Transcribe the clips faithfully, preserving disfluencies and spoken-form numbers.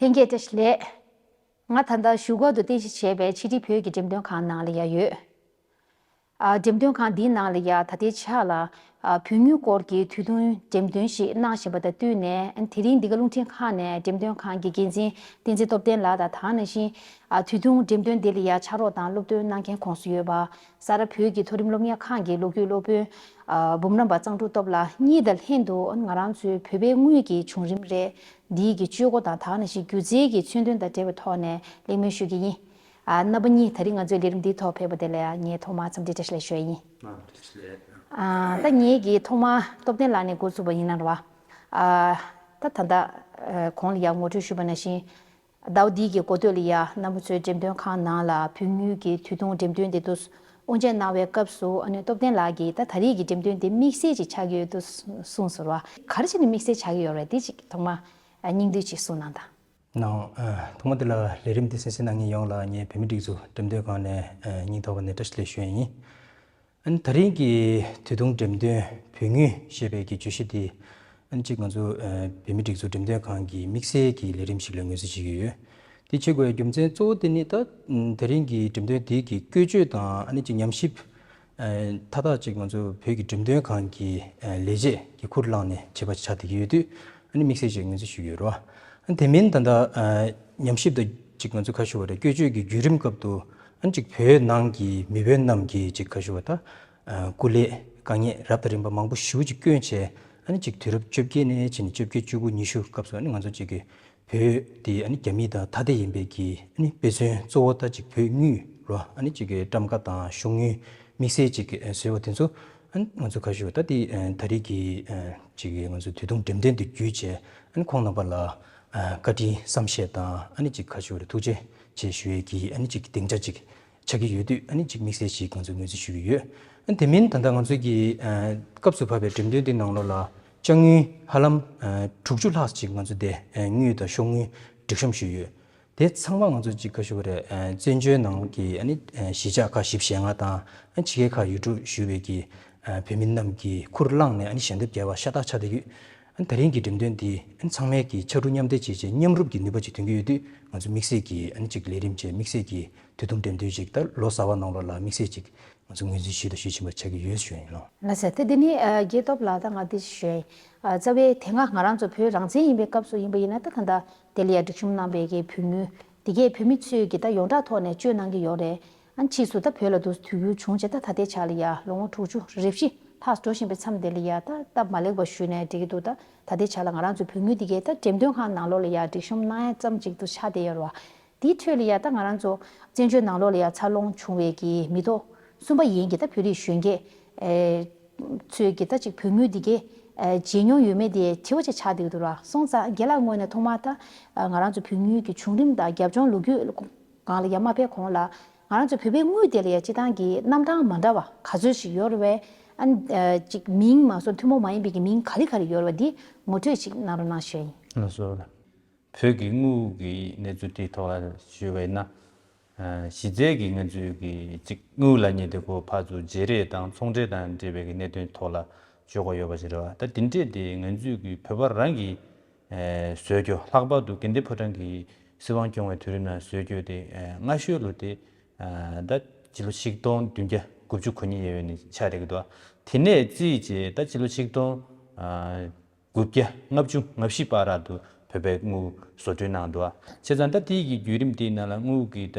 ལྷན་རྒྱས་བཀྲ་ཤིས་བདེ་ལེགས། ང་ད་ལྟ་བཞུགས་སྒར་དུ་རྟེན་གཞི་བྱས་པའི་ཕྱི་དྲིལ་བོད་ཀྱི་འགྲེམས་སྟོན་ཁང་ནང་ལ་ཡ་ཡོད། ཨ། འགྲེམས་སྟོན་ཁང་འདིའི་ནང་ལ་ཡ་ད་ལྟའི་ཆ་ལ། ཨ། བོད་མིའི་སྐོར་གྱི་དུས་ཐུང་འགྲེམས་སྟོན་ཞིག་གནང་བཞིན་པ་དང་བསྟུན་ནས། དེ་རིང་འདི་ག་རླུང་འཕྲིན་ཁང་ནས་འགྲེམས་སྟོན་ཁང་གི་འགན་འཛིན་བསྟན་འཛིན་སྟོབས་ལྡན་ལགས་དང་། དེ་ནང་བཞིན། ཨ། དུས་ཐུང་འགྲེམས་སྟོན་འདི་ལ་ཡ་ཕྱག་རོགས་དང་སློབ་སྟོན་གནང་མཁན་ཁོངས་སུ་ཡོད་པ། ས་རཱ་བོད་ཀྱི་མཐོ་རིམ་སློབ་གཉེར་ཁང་གི་ལོ་རྒྱུས་སློབ་དཔོན། ཨ། འབུམ་རམས་པ་གཙང་ཕྲུག་སྟོབས་ལགས་གཉིས་དང་ལྷན་དུ། ང་རང་ཚོའི་བོད་པའི་དངུལ་གྱི་བྱུང་རིམ་རེད། འདིའི་གི་སྤྱོད་སྒོ་དང་། དེ་ནང་བཞིན་སྒྱུ་རྩལ་གྱི་མཚོན་དོན་དང་འབྲེལ་བའི་ཐོག་ནས་གླེང་མོལ་ཞུ་གི་ཡིན། ཨ། རྣམ་པ་གཉིས་ད་རིང་ང་ཚོའི་ལས་རིམ་འདིའི་ཐོག་ཕེབས་པ་དེ་ལ་ཡང་ངས་ཐོག་མར་འཚམས་འདྲི་བཀྲ་ཤིས་བདེ་ལེགས་ཞུ་ཡ་ཡིན། ཨ། ད་ངེད་ཀྱིས་ཐོག་མར་སྟོབས་ལྡན་ལགས་ནས་འགོ་ཚུགས་པ་ཡིན་ན་རེད་བ། ཨ། ད་ད་ལྟ། ཨ། གོང་ལ་ཡང་ངོ་སྤྲོད་ཞུས་པ་ནང་བཞིན། ཟླ་བ་འདིའི་གི་འགོ་སྟོད་ལ་ཡ་རྣམ་པ་ཚོའི་འགྲེམས་སྟོན་ཁང་ནང་ལ་བོད་དངུལ་གྱི་དུས་ཐུང་འགྲེམས་སྟོན་དེ་དུ་དབུ་འབྱེད་གནང་བའི་སྐབས་སུ། ཨ་ནི་སྟོབས་ལྡན་ལགས་ཀྱིས་ད་ད་རེས་ཀྱི་འགྲེམས་སྟོན་དེ་དམིགས་བསལ་ཅིག་ཆགས་ཀྱི་ཡོད་དུ་གསུངས་སོང་བ། ག་རེ་བྱས་ནས་དམིགས་བསལ་ཆགས་ཀྱི་ཡོད་རེད། དེ་ཅིག་ཐོག་མར་སྙིང་བསྡུས་ཅིག་གསུངས་གནང་དང་། ནའོ། ཨ། ཐོག་མ་དེ་ལ་ལས་རིམ་འདི་གསན་གཟིགས་གནང་མཁན་ཡོངས་ལ་ངས་བོད་མིའི་སྒྲིག་འཛུགས་འགྲེམས་སྟོན་ཁང་ནས། ཨ། སྙིང་ཐག་པ་ནས་བཀྲ་ཤིས་བདེ་ལེགས་ཞུ་ཡ་ཡིན། ཨ་ནི་ད་རིང་གི་དུས་ཐུང་འགྲེམས་སྟོན་བོད་དངུལ་ཞེས་པའི་གི་བརྗོད་གཞི་དེ། ཨ་ནི་གཅིག་ང་ཚོ། ཨ། བོད་མིའི་སྒྲིག་འཛུགས་འགྲེམས་སྟོན་ཁང་གི་དམིགས་བསལ་གྱི་ལས་རིམ་ཞིག་ལ་ངོས་འཛིན་བྱེད་ཀྱི་ཡོད། དེ་བྱེད་དགོས་པའི་རྒྱུ་མཚན་གཙོ་བོ་དེ་ནི། ད་དེ་རིང་གི་འགྲེམས་སྟོན་དེ་གི་བཀོལ་སྤྱོད་དང་། ཨ་ནི་གཅིག་ཉམས་ཞིབ། ཨ། མཐའ་དག་ཅིག་ང་ཚོ་བོད་ཀྱི་འགྲེམས་སྟོན་ཁང་གི། ཨ། ལས་བྱེད་ཀྱི་ཁུར་བླངས་ནས་བྱེད་པ་ཆགས་བསྡད་ཀྱི་ཡོད་དུས། ཨ་ནི་དམིགས་བསལ་ཅིག་ངོས་འཛིན་ཞུ་གི་ཡོད་རེད་བ། ཨ། དེ་མིན་ད་ལྟ། ཨ། ཉམས་ཞིབ་དང་ཅིག་ང་ཚོ་ཁ་ཤོ་བ་རེད། བཀོལ་སྤྱོད་ཀྱི་བརྒྱུད་རིམ་སྐབས་དུ། ཨ་ནི་ཅིག་བོད་ནང་གི་མི་བོད་རྣམས་ཀྱིས་ཅིག་ཁ་ཤོ་བ་ད། ཨ། སྐུ་ལས་དཀའ་ངལ་རབ་དང་རིམ་པ་མང་པོ་ཞེ་པོ་ཅིག་བསྐྱོན་བྱས། ཨ་ནི་ཅིག་དུས་རབས་བཅོ་བརྒྱད་ནས་བྱས་ནས་བཅོ་བརྒྱད་བཅུ་དགུ་ཉི་ཤུ་སྐབས་སུ། ཨ་ནི་ང་ཚོ་ཅིག་གི་བོད་དེ། ཨ་ནི་རྒྱ་མི་དང་ཐ་དད་ཡིན་པའི་གི། ཨ་ནི་དཔེ་མཚོན་གཙོ་བོ་ད་ཅིག་བོད་དངུལ་རོ། ཨ་ནི་ཅིག་གི་ཊམ་ཀ་དང་ཤོག་དངུལ་དམིགས་བསལ་ཅིག་བཟོས་པ་དེ་ཚོ། ཨ་ནི་ང་ཚོ་ཁ་ཤོ་ད་དེ། ཨ། ད་རེས་ཀྱི། ཨ། ཅིག་གི་ང་ཚོ་དུས་ཐུང་འགྲེམས་སྟོན་དེ་བརྒྱུད་བྱས། ཨ་ནི་ཁོང་རྣམ་པ་ལ། ཨ། བཀའ་དྲིན་བསམ་ཤེས་དང་། ཨ་ནི་ཅིག་ཁ་ཤོ་རེ་ཐུགས་རྗེ་ཆེ་ཞུ་ཡས་ཀྱི། ཨ་ནི་ཅིག་སྡིངས་ཆ་ཅིག་ཆགས་ཀྱི་ཡོད་དུས། ཨ་ནི་ཅིག་དམིགས་བསལ་ཞིག་ང་ཚོས་ངོས་འཛིན་ཞུ་གི་ཡོད། ཨ། དེ་མིན་ད་ལྟ་ང་ཚོ་གི། ཨ། སྐབས་སུ་བབས་པའི་འགྲེམས་སྟོན་དེ་ནང་ལོགས་ལ་དཔྱ་དངུལ་ཧ་ལམ། ཨ། དྲུག་ཅུ་ལྷག་ཅིག་ང་ཚོ་དེ། ཨ། དངུལ་དང་ཤོག་དངུལ་སྒྲིག་གཤོམ་ཞུས་ཡོད། དེ་ཚང་མ་ང་ཚོ་ཅིག་ཁ་ཤོ་བ་རེད། ཨ། བཙན་བྱོལ་ནང་གི། ཨ་ནི། ཨ། གཞིས་ཆགས་ཁག་བཞི་བཅུ་ཞེ་ལྔ་དང་། ཨ། ཕྱི་རྒྱལ་ཁག་ཡུལ་གྲུ་བཞུགས་པའི་གི། ཨ། བོད་མི་རྣམས་ཀྱིས་ཁུར་བླངས་ནས། ཨ་ནི་ཞལ་འདེབས་བརྒྱབ་པ་ཤ་སྟག་ཆགས་བསྡད་ཡོད། ཨ། ད་རིང་གི་འགྲེམས་སྟོན་འདི། ཨ། ཚང་མས་ཀྱིས་ཕྱར་གྲུ་མཉམ་འདེགས་བྱས་བྱས་མཉམ་རུབ་ཀྱི་ནུས་པ་ཅིག་ཐོན་གྱི་ཡོད་དུས། ང་ཚོ་དམིགས་བསལ་གྱི། ཨ་ནི་ཅིག་ལས་རིམ་བྱས། དམིགས་བསལ་གྱི་དུས་ཐུང་འགྲེམས་སྟོན་ཅིག་ད་ལོ་གསར་པ་ནང་ལོགས་ལ་དམིགས་བསལ་ཅིག་ང་ཚོ་ངོས་འཛིན་ཞུས་དང་ཞུ་བཞིན་པ་ཆགས་ཀྱི་ཡོད་ཞུ་ཡིན་ལོ། ལགས་སོ། དེ་འདི་ནི། ཨ། རྒྱལ་སྟོབས་ལགས་དང་ང་འདི་ཞུ་ཡིན། ཨ། རྩ་བའི་དེ་སྔ་ང་རང་ཚོ་བོད་རང་བཙན་ཡིན་པའི་སྐབས་སུ་ཡིན་པ་ཡིན་ན། ད་ད་ལྟ་དེ་ལ་ཡ་སྒྲིག་གཤོམ་གནང་པའི་གི་བོད་དངུལ་འདི་གས་བོད་མི་ཚོས་ཀྱི་ད་ཡོངས་གྲགས་ཐོག་ནས་སྤྱོད་གནང་གི་ཡོད་རེད། ཨ། ཕྱིས་སུ་ད་བོད་ལ་དུ་དུས་འགྱུར་བྱུང་བྱས། ད་ད་ལྟའི་ཆ་ལ་ཡ་ལོ་ངོ་དྲུག་ཅུ་རེ་བཞི་ལྷག་འགྲོ་བཞིན་པའི་མཚམས་དེ་ལ་ཡ་ད་སྟབས་མ་ལེགས་པ་ཞུས་ནས་འགྲིག་གི་འདུག་ད་ད་ལྟའི་ཆ་ལ་ང་རང་ཚོའི་བོད་དངུལ་འདི་གས་ད་འགྲེམས་སྟོན་ཁང་ནང་ལོགས་ལ་ཡ་སྒྲིག་གཤོམ་གནང་ཡ་ཙམ་ཅིག་ཏུ་ཆགས་བསྡད་ཡོད་རེད་བ། དེའི་ཁྲོད་ལ་ཡ་ད་ང་རང་ཚོ་བཙན་བྱོལ་ནང་ལོགས་ལ་ཡ་འཚར་ལོངས་བྱུང་བའི་གི་མི་ཐོག་གསུམ་པ་ཡན་གྱི་ད་བོད་རིགས་གཞོན་སྐྱེས། ཨེ། ཚོས་ཀྱི་ད་ཅིག་བོད་དངུལ་འདི་གས། ཨེ། བརྗེ་མྱོང་ཡོད་མེད་དེ་དྲི་བ་ཅིག་ཆགས་བསྡད་ཀྱི་འདུག་ར། སོང་ཙང་རྒན་ལགས་ངོས་ནས་ཐོག་མར་ད། ཨ། ང་རང་ཚོ་བོད་དངུལ་གྱི་བྱུང་རིམ་དང་རྒྱབ་ལྗོངས་ལོ་རྒྱུས་སྒང་ལ་ཡ་མ་ཕེབས་གོང་ལ། ང་རང་ཚོ་བོད་པའི་དངུལ་དེ་ལ་ཡ་སྤྱིར་བཏང་གི་རྣམ་གྲངས་མ་འདྲ་བ་ག་ཚོད་ཅིག་ཡོད་རེད་བས། ཨ། ཨ། ཅིག་མིང་མ་སོང་ཐུན་མོང་མ་ཡིན་པའི་གི་མིང་ག་རེ་ག་རེ་ཡོད་རེད་བ། འདི་ངོ་སྤྲོད་ཅིག་གནང་རོགས་གནང་ཞུ་ཡིན། ལགས་སོ། བོད་ཀྱི་དངུལ་གྱི་གནས་ཚུལ་དེའི་ཐོག་ལ་ཞུས་པ་ཡིན་ན། ཨ། གཞི་རྩའི་གི་ང་ཚོའི་གི་ཅིག་དངུལ་ལབ་མཁན་དེ་ཁོ་ཕར་ཚུར་བརྗེ་རེས་དང་ཚོང་འབྲེལ་དང་འབྲེལ་བའི་གི་གནད་དོན་ཐོག་ལ་བརྗོད་དགོས་ཡོད་པ་ཞིག་རེད་བ། ད་དེ་འདྲས་དེ་ང་ཚོའི་གི་བོད་པ་རང་གི། ཨ། བཟོས་རྒྱུ། ལྷག་པར་དུ་དགེ་འདུན་ཕོ་བྲང་གི་སྲིད་དབང་སྐྱོང་བའི་དུས་རིམ་ནང་བཟོས་རྒྱུ་དེ། ཨ། སྔ་ཤོས་ལོ་དེ། ཨ། ད་སྤྱི་ལོ་ཆིག་སྟོང་བདུན་བརྒྱ་དགུ་བཅུ་གོ་གཉིས་ཡས་མས་ནས་ཆགས་བསྡད་ཀྱི་འདུག་དེ་ནས་བརྩིས་བྱས་ད་སྤྱི་ལོ་ཆིག་སྟོང་། ཨ། དགུ་བརྒྱ་ལྔ་བཅུ་ང་བཞི་བར་དུ་བོད་པའི་དངུལ་བཟོ་སྐྲུན་གནང་འདུག་བྱས་ཙང་ད་དེའི་གི་བརྒྱུད་རིམ་དེའི་ནང་ལ་དངུལ་གྱི་ད་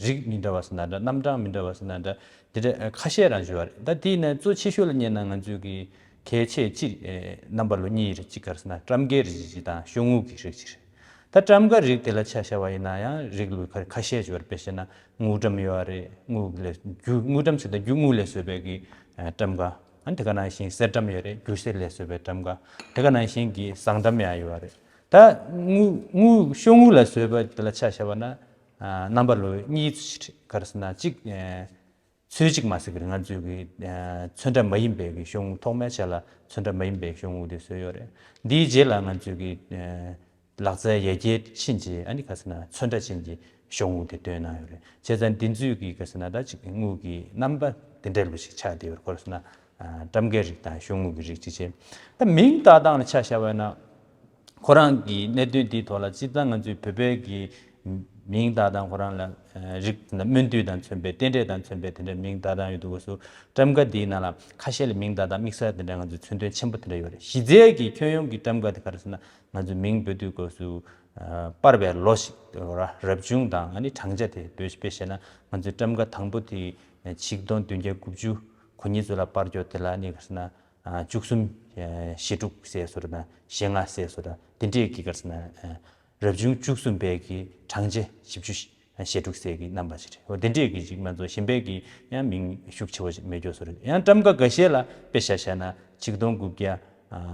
རིགས་མི་འདྲ་བ་ཟེར་ན་འདྲ། རྣམ་གྲངས་མི་འདྲ་བ་ཟེར་ན་འདྲ། དེ་འདྲ་ཁ་ཤས་རང་བྱུང་བ་རེད། ད་དེའི་ནང་གཙོ་ཆེ་ཤོས་ལ་ཉན་ན་ང་ཚོའི་གི་གལ་ཆེ་སྤྱིར། ཨེ། རྣམ་པ་ལོ་གཉིས་རེད། གཅིག་ག་རེ་ཟེར་ན་ཊམ་ཀའི་རིགས་གཅིག་དང་ཤོག་དངུལ་གྱི་རིགས་གཅིག་རེད། ད་ཊམ་ཀ་རིགས་དེ་ལ་ཆ་བཞག་པ་ཡིན་ན་ཡང་རིགས་ལུགས་ཁ་ཁ་ཤས་ཅིག་ཡོད་རེད། དཔེ་བཤད་ན་དངུལ་ཀྲམ་ཡོད་རེད། དངུལ་ལས་རྒྱུ། དངུལ་ཀྲམ་ཟེར་ད་རྒྱུ་དངུལ་ལས་བཟོས་པའི་གི། ཨ། ཊམ་ཀ། ཨ། དེ་ག་ནང་བཞིན་གསེར་ཊམ་ཡོད་རེད། རྒྱུ་གསེར་ལས་བཟོས་པའི་ཊམ་ཀ། དེ་ག་ནང་བཞིན་གི་ཟངས་ཊམ་ཡང་ཡོད་རེད། ད་དངུལ། དངུལ། ཤོག་དངུལ་ལ་བཟོས་པ་དེ་ལ་ཆ་བཞག་པ་ན། ཨ། རྣམ་པ་ལོ་གཉིས་ཚོད་ག་རེ་ཟེར་ན་གཅིག། ཨ། ཚོད་གཅིག་མ་ཟེར་གི་རེད། ང་ཚོའི་གི། ཨ། ཚོན་ཁྲ་མ་ཡིན་པའི་གི་ཤོག་དངུལ། ཐོག་མའི་ཆ་ལ་ཚོན་ཁྲ་མ་ཡིན་པའི་ཤོག་དངུལ་དེ་བཟོས་ཡོད་རེད། འདིའི་རྗེས་ལ་ང་ཚོའི་གི། ཨ། ལག་རྩལ་ཡར་རྒྱས་ཕྱིན་རྗེས། ཨ་ནི་ག་རེ་ཟེར་ན་ཚོན་ཁྲ་ཅན་གྱི་ཤོག་དངུལ་དེ་བཏོན་གནང་ཡོད་རེད། བྱས་ཙང་འདི་ཚོའི་གི་ག་རེ་ཟེར་ན་ད་ཅིག་དངུལ་གྱི་རྣམ་པ་དེ་འདྲ་ལོ་ཞིག་ཆགས་བསྡད་ཡོད་རེད། ག་རེ་ཟེར་ན། ཨ། ཊམ་ཀའི་རིགས་དང་ཤོག་དངུལ་གྱི་རིགས་གཅིག་བྱས། ད་མིང་བཏགས་སྟངས་ལ་ཆ་བཞག་པ་ཡིན་ན། ཁོ་རང་གི་གནད་དོན་འདིའི་ཐོག་ལ་སྤྱིར་བཏང་ང་ཚོའི་བོད་པའི་གི་མིང་བཏགས་སྟངས། ཁོ་རང་ལ་ཨ་རིགས་སྨོན་འདུན་དང་མཚོན་པའི་རྟེན་འབྲེལ་དང་མཚོན་པའི་དེ་འདྲའི་མིང་བཏགས་སྟངས་ཡོད་དུས་སྐབས་སུ་ཊམ་ཀ་འདིའི་ནང་ལ་ཁ་ཤས་ལ་མིང་བཏགས་སྟངས་དམིགས་བསལ་དེ་འདྲ་ང་ཚོའི་མཚོན་དོན་ཆེན་པོ་དེ་འདྲ་ཡོད་རེད། གཞི་རྩའི་གི་ཁྱོན་ཡོངས་ཀྱི་ཊམ་ཀ་དེ་ག་རེ་ཟེར་ན། ང་ཚོའི་མིང་འབོད་དུས་སྐབས་སུ་ཨ་སྤར་བའི་ལོ་ཞིག་ར་རབ་བྱུང་དང་ཨ་ནི་བགྲང་བྱ་དེ་འབོད། དཔེ་བཤད་ན་ང་ཚོའི་ཊམ་ཀ་དང་པོ་དེ་ཆིག་སྟོང་བདུན་བརྒྱ་དགུ་བཅུ་གོ་གཉིས་ཚོ་ལ་སྤར་རྒྱུ་དེ་ལ་ཨ་ནི་ག་རེ་ཟེར་ན། ཨ་བཅུ་གསུམ་ཨ་ཞེ་དྲུག་ཟེར་བཟོ་འདྲ་དང་ཞེ་ལྔ་ཟེར་བཟོ་འདྲ་དེ་འདྲས་ཀྱི་ག་རེ་ཟེར་ན། ཨ་རབ་བྱུང་བཅུ་གསུམ་པའི་གི་བགྲང་བྱ་བཞི་བཅུ་ཞེ་དྲུག་ཟེར་གི་རྣམ་པ་ཞིག་རེད། འོ་དེ་འདྲས་ཀྱི་ཅིག་མ་གཏོགས་གཞན་པའི་གི་ཡང་མིང་ཤུགས་ཆེ་བ་ཞིག་མེད་རྒྱུ་བཟོ་འདྲ། ཡང་ཊམ་ཀ་འགའ་ཤས་ལ་དཔེ་བཞག་བཞག་ན་ཆིག་སྟོང་དགུ་བརྒྱ་ཨ་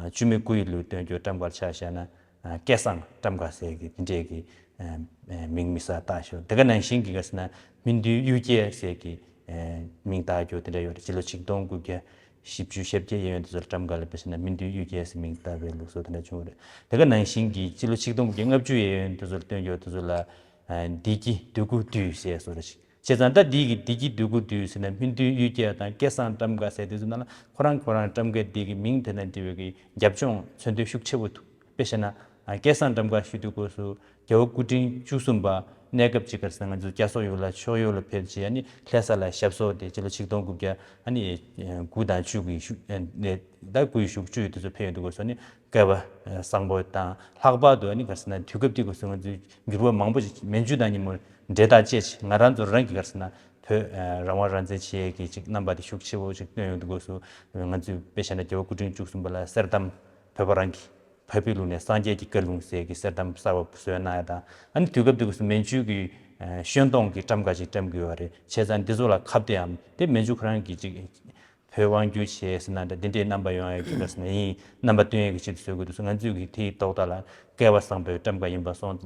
བཅུ་མེད་དགུ་ཡི་ལོའི་སྟོན་རྒྱུ་ཊམ་ཀ་ཆ་བཞག་ན། ཨ་སྐལ་བཟང་ཊམ་ཀ་ཟེར་གི་དེ་འདྲས་ཀྱི་ཨ་ཨ་མིང་དམིགས་བསལ་བཏགས་ཤག་དེ་ག་ནང་བཞིན་གྱི་ག་རེ་ཟེར་ན་སྨིན་དོན་གཡུལ་རྒྱལ་ཟེར་གི་ཨ་མིང་བཏགས་རྒྱུ་དེ་འདྲ་ཡོད་རེད། སྤྱི་ལོ་ཆིག་སྟོང་དགུ་བརྒྱ་བཞི་བཅུ་ཞེ་བརྒྱད་གཡས་གཡོན་དེ་ཚོ་ལ་ཊམ་ཀ་ལ་དཔེ་བཞག་ན་སྨིན་དོན་གཡུལ་རྒྱལ་ཟེར་མིང་བཏགས་པའི་ལུགས་སྲོལ་དེ་འདྲ་བྱུང་བ་རེད། དེ་ག་ནང་བཞིན་གྱི་སྤྱི་ལོ་ཆིག་སྟོང་དགུ་བརྒྱ་ལྔ་བཅུ་གཡས་གཡོན་དེ་ཚོ་ལ་སྟོན་རྒྱུ་དེ་ཚོ་ལ་ཨ་བདེ་སྐྱིད་འདོད་དགུ་བསྡུས་ཟེར་བཟོ་འདྲ་ཞིག་བྱས་ཙང་ད་འདི་གི་བདེ་སྐྱིད་འདོད་དགུ་བསྡུས་ཟེར་ན་སྨིན་དོན་གཡུལ་རྒྱལ་དང་སྐལ་བཟང་ཊམ་ཀ་ཟེར་དུས་ཙམ་ན་ལ་ཁོ་རང་ཁོ་རང་ཊམ་ཀའི་འདི་གི་མིང་དེ་དང་འབྲེལ་བའི་གི་རྒྱབ་ལྗོངས་མཚོན་དོན་ཤུགས་ཆེ་བོ་འདུག་དཔེ་བཤད་ན། ཨ་སྐལ་བཟང་ཊམ་ཀ་ཞུ་དུས་སྐབས་སུ་རྒྱལ་བ་སྐུ་ཕྲེང་བཅུ་གསུམ་པ་གནས་སྐབས་ཅིག་ག་རེ་ཟེར་ན་ང་ཚོ་རྒྱ་སོག་ཡུལ་ལ་ཕྱོགས་ཡུལ་ལ་ཕེབས་རྗེས་ཨ་ནི་ལྷ་ས་ལ་ཞབས་སོར་དེ་སྤྱི་ལོ་ཆིག་སྟོང་དགུ་བརྒྱ་ཨ་ནི་དགུ་དང་བཅུ་གི་ཤུ་ཨ་ནི་ད་དགུ་ཡི་གཞུག་བཅུ་ཡི་དུས་སུ་ཕེབས་ཡོང་དུས་སྐབས་སུ་ཨ་ནི་བསྐལ་པ་བཟང་པོ་དང་ལྷག་པར་དུ་ཨ་ནི་ག་རེ་ཟེར་ན་དུས་སྐབས་དེ་སྐབས་སུ་ང་ཚོའི་འགྱུར་བ་མང་པོ་ཞིག་མན་ཇུ་དང་ཉིན་མོ་འབྲེལ་ཐག་བཅད་ཅིང་ང་རང་ཚོ་རང་གི་ག་རེ་ཟེར་ན་བོད་ཨ་རང་དབང་རང་བཙན་ཆེད་ཀྱི་ཅིག་རྣམ་པ་དེ་ཤུགས་ཆེ་བོ་ཞིག་སྟོན་ཡོང་དུས་སྐབས་སུ་ང་ཚོས་དཔེ་བཤད་ན་རྒྱལ་བ་སྐུ་ཕྲེང་བཅུ་གསུམ་པ་ལ་གསེར་ཐམ་བོད་པ་རང་གི་བོད་པའི་ལུགས་ནས་སངས་རྒྱས་ཀྱི་བཀའ་ལུང་ཟེར་གྱི་གསེར་ཐམ་གསར་བ་བཟོས་གནང་ཡ་དང་ཨ་ནི་དུས་སྐབས་དེ་སྐབས་སུ་མན་ཇུ་གི་ཨ་བཤོན་གཏོང་གི་ཊམ་ཀ་ཅིག་བཀྲམ་དགོས་པ་རེད། བྱས་ཙང་འདི་ཚོ་ལ་ཁ་གཏད་འམ་དེ་མན་ཇུ་ཁོ་རང་གིས་ཅིག་བོད་དབང་བསྒྱུར་བྱས་ཟེར་ན་འདྲ་འདི་འདྲའི་རྣམ་པ་ཡོང་ཡ་གི་ག་རེ་ཟེར་ན་ཡིན་རྣམ་པ་སྟོན་ཡ་གི་ཆེད་དུ་བཟོ་དགོས་འདུག་ཟེར། ང་ཚོས་གི་དེའི་ཐོག་མཐའ་ལ་བསྐལ་པ་བཟང་པོའི་ཊམ་ཀ་ཡིན་པ་སོང་།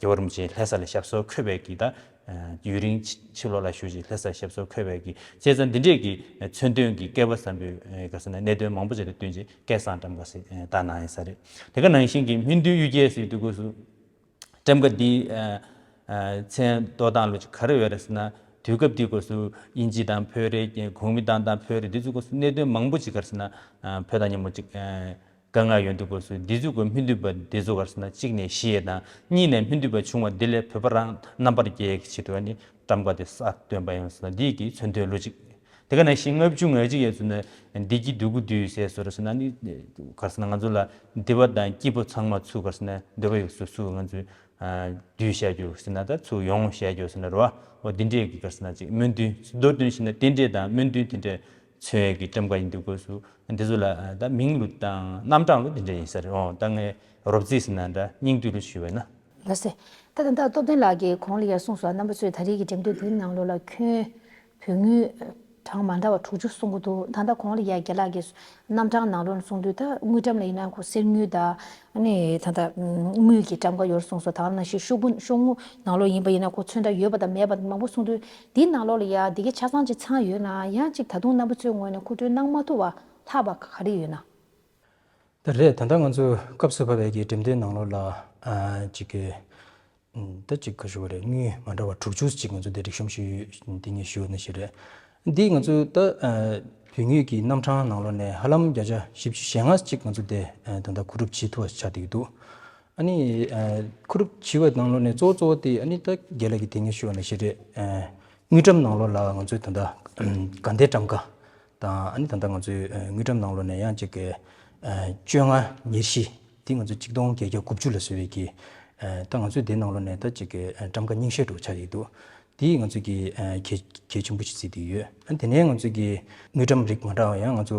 རྒྱལ་བ་རིན་པོ་ཆེ་ལྷ་ས་ལ་ཞབས་སོར་འཁོད་པའི་གི་ད་ཡུན་རིང་ཕྱི་ལོགས་ལ་བཞུགས་ཤིང་ལྷ་སར་ཞབས་སོར་འཁོད་པའི་གི་བྱས་ཙང་འདི་འདྲས་ཀྱི་མཚོན་དོན་གྱི་བསྐལ་པ་བཟང་པོའི་ག་རེ་ཟེར་ན་གནད་དོན་མང་པོ་ཅིག་ལ་བསྟུན་ཅིང་སྐལ་བཟང་ཊམ་ཀ་ཟེར་བཏགས་གནང་ཡིན་ས་རེད། དེ་ག་ནང་བཞིན་གྱི་སྨིན་དོན་གཡུལ་རྒྱལ་ཟེར་དུས་སྐབས་སུ་ཊམ་ཀ་འདི་ཨ་ཨ་མཚན་གཏོར་སྟངས་ལོ་ཅིག་ག་རེ་ཡོད་རེད་ཟེར་ན། དུས་སྐབས་དེའི་སྐབས་སུ་དབྱིན་ཇི་དང་བོད་རེད། གུང་མི་དང་དང་བོད་རེད། འདི་ཚོའི་སྐབས་སུ་གནད་དོན་མང་པོ་ཅིག་ག་རེ་ཟེར་ན་ཨ་བོད་དང་མཉམ་པོ་ཅིག་ཨ་དཀའ་ངལ་ཡོང་དུས་སྐབས་སུ་འདི་ཚོའི་སྐབས་སྨིན་དོན་པ་འདི་ཚོ་ག་རེ་ཟེར་ན་གཅིག་ནས་ཤི་ཡས་དང་གཉིས་ནས་སྨིན་དོན་པ་བྱུང་བ་འདི་ལས་བོད་པ་རང་རྣམ་པར་རྒྱལ་ཡས་ཀྱི་ཆེད་དུ་ཨ་ནི་ཊམ་ཀ་དེ་གསར་བཏོན་པ་ཡིན་ཟེར་ན་འདི་གི་མཚོན་དོན་ལོ་གཅིག་དེ་ག་ནང་བཞིན་ལྔ་བཅུ་ང་གཅིག་ཡས་ཚུལ་ནི་བདེ་སྐྱིད་འདོད་དགུ་བསྡུས་ཟེར་བཟོ་འདྲ་ཟེར་ན་ནི་ག་རེ་ཟེར་ན་ང་ཚོ་ལ་བདེ་བ་དང་སྐྱིད་པོ་ཚང་མ་ཚུར་ག་རེ་ཟེར་ན་འདོད་པ་ཡོད་སུ་སུ་ང་ཚོས་ཨ་བསྡུས་བཞག་རྒྱུ་ཟེར་ན་ད་ཚུར་ཡོང་བཞག་རྒྱུ་ཟེར་ན་རེད་བ། འོ་འདི་འདྲས་ཀྱི་ག་རེ་ཟེར་ན་ཅིག་སྨོན་འདུན་མདོར་བསྡུས་ན་རྟེན་འབྲེལ་དང་སྨོན་འདུན་དེ་འདྲས་མཚོན་ཡས་ཀྱི་ཊམ་ཀ་ཡིན་དུས་སྐབས་སུ་འདི་ཚོ་ལ་ད་མིང་ལོ་དང་རྣམ་གྲངས་ལོ་འདི་འདྲས་ཡིན་ས་རེད། འོ་ད་ངས་རོབ་རྩིས་ཟེར་ན་འདྲ་སྙིང་བསྡུས་ལོ་ཞུས་པ་ཡིན་ན། ལགས་སེ། ད་ད་ལྟ་སྟོབས་ལྡན་ལགས་ཀྱིས་གོང་ལ་ཡར་གསུངས་སོང་། རྣམ་པ་ཚོས་ད་རེས་ཀྱི་འགྲེམས་སྟོན་འདིའི་ནང་ལོགས་ལ་ཁྱོན་བོད་དངུལ་གྲངས་མ་འདྲ་བ་དྲུག་ཅུ་གསུང་གི་འདུག་ད་ལྟ་གོང་ལ་ཡར་རྒན་ལགས་ཀྱིས་རྣམ་གྲངས་ནང་ལོགས་ལ་གསུངས་དུས་ད་དངུལ་ཀྲམ་ལ་ཡིན་ན་ཁོ་གསེར་དངུལ་དང་ཨ་ནི་ད་ལྟ་དངུལ་གྱི་ཊམ་ཀ་ཡོད་གསུངས་སོང་། ད་ག་ནང་བཞིན་ཤོག་བུ་ཤོག་ངོས་ནང་ལོགས་ཡིན་པ་ཡིན་ན་ཁོ་ཚོན་ཁྲ་ཡོད་པ་དང་མེད་པ་མང་པོ་གསུངས་དུས་འདིའི་ནང་ལོགས་ལ་ཡར་འདི་གའི་ཆ་ཚང་ཅིག་ཚང་ཡོད་ན་ཡང་ཅིག་ད་དུང་རྣམ་པ་ཚོའི་ངོས་ནས་མཁོ་སྤྲོད་གནང་མ་ཐུབ་པ་ལྷག་པ་ག་རེ་ཡོད་ན། ད་རེད། ད་ལྟ་ང་ཚོ་སྐབས་སུ་བབས་པའི་གི་འགྲེམས་སྟོན་ནང་ལོགས་ལ་ཨ་ཅིག་གི་ད་ཅིག་ག་ཞུ་བ་རེད། དངུལ་མ་འདྲ་བ་དྲུག་ཅུ་ཅིག་ང་ཚོ་དེ་རིག་གཤོམ་ཞུས་ཡོད། འདི་ངས་ཞུ་བ་ནང་བཞིན་རེད། འདི་ང་ཚོ་ད་ཨ་བོད་དངུལ་གྱི་རྣམ་གྲངས་ནང་ལོགས་ནས་ཧ་ལམ་བརྒྱ་ཆ་བཞི་བཅུ་ཞེ་ལྔ་ཅིག་ང་ཚོ་དེ་ཨ་ད་ལྟ་བསྡུ་རུབ་བྱེད་ཐུབ་པ་ཆགས་བསྡད་ཀྱི་འདུག་ཨ་ནི་ཨ་བསྡུ་རུབ་བྱེད་པ་ནང་ལོགས་ནས་གཙོ་བོ་གཙོ་བོ་དེ་ཨ་ནི་ད་རྒན་ལགས་ཀྱིས་དེ་སྔ་ཞུས་པ་ནང་བཞིན་རེད། ཨ་དངུལ་ཀྲམ་ནང་ལོགས་ལ་ང་ཚོས་ད་ལྟ་དགའ་ལྡན་ཊམ་ཀ་དང་ཨ་ནི་ད་ལྟ་ང་ཚོའི་ཨ་དངུལ་ཀྲམ་ནང་ལོགས་ནས་ཡང་ཅིག་གི་ཨ་བཅོ་ལྔ་ཉེར་བཞི་དེ་ང་ཚོ་གཅིག་སྟོང་བརྒྱད་བརྒྱ་དགུ་བཅུ་ལ་བཟོས་པའི་གི་ཨ་ད་ང་ཚོས་དེ་ནང་ལོགས་ནས་ད་ཅིག་གི་ཨ་ཊམ་ཀ་རྙིང་ཤོས་དྲུག་ཆགས་ཡོད་འདུག་དེ་ང་ཚོས་ཀྱི་ཨ་གལ་གལ་ཆེན་པོ་ཞིག་བརྩིས་བསྡད་ཡོད། ཨ་དེ་ནས་ང་ཚོས་ཀྱི་དངུལ་ཀྲམ་རིགས་མ་འདྲ་བ་ཡང་ང་ཚོ་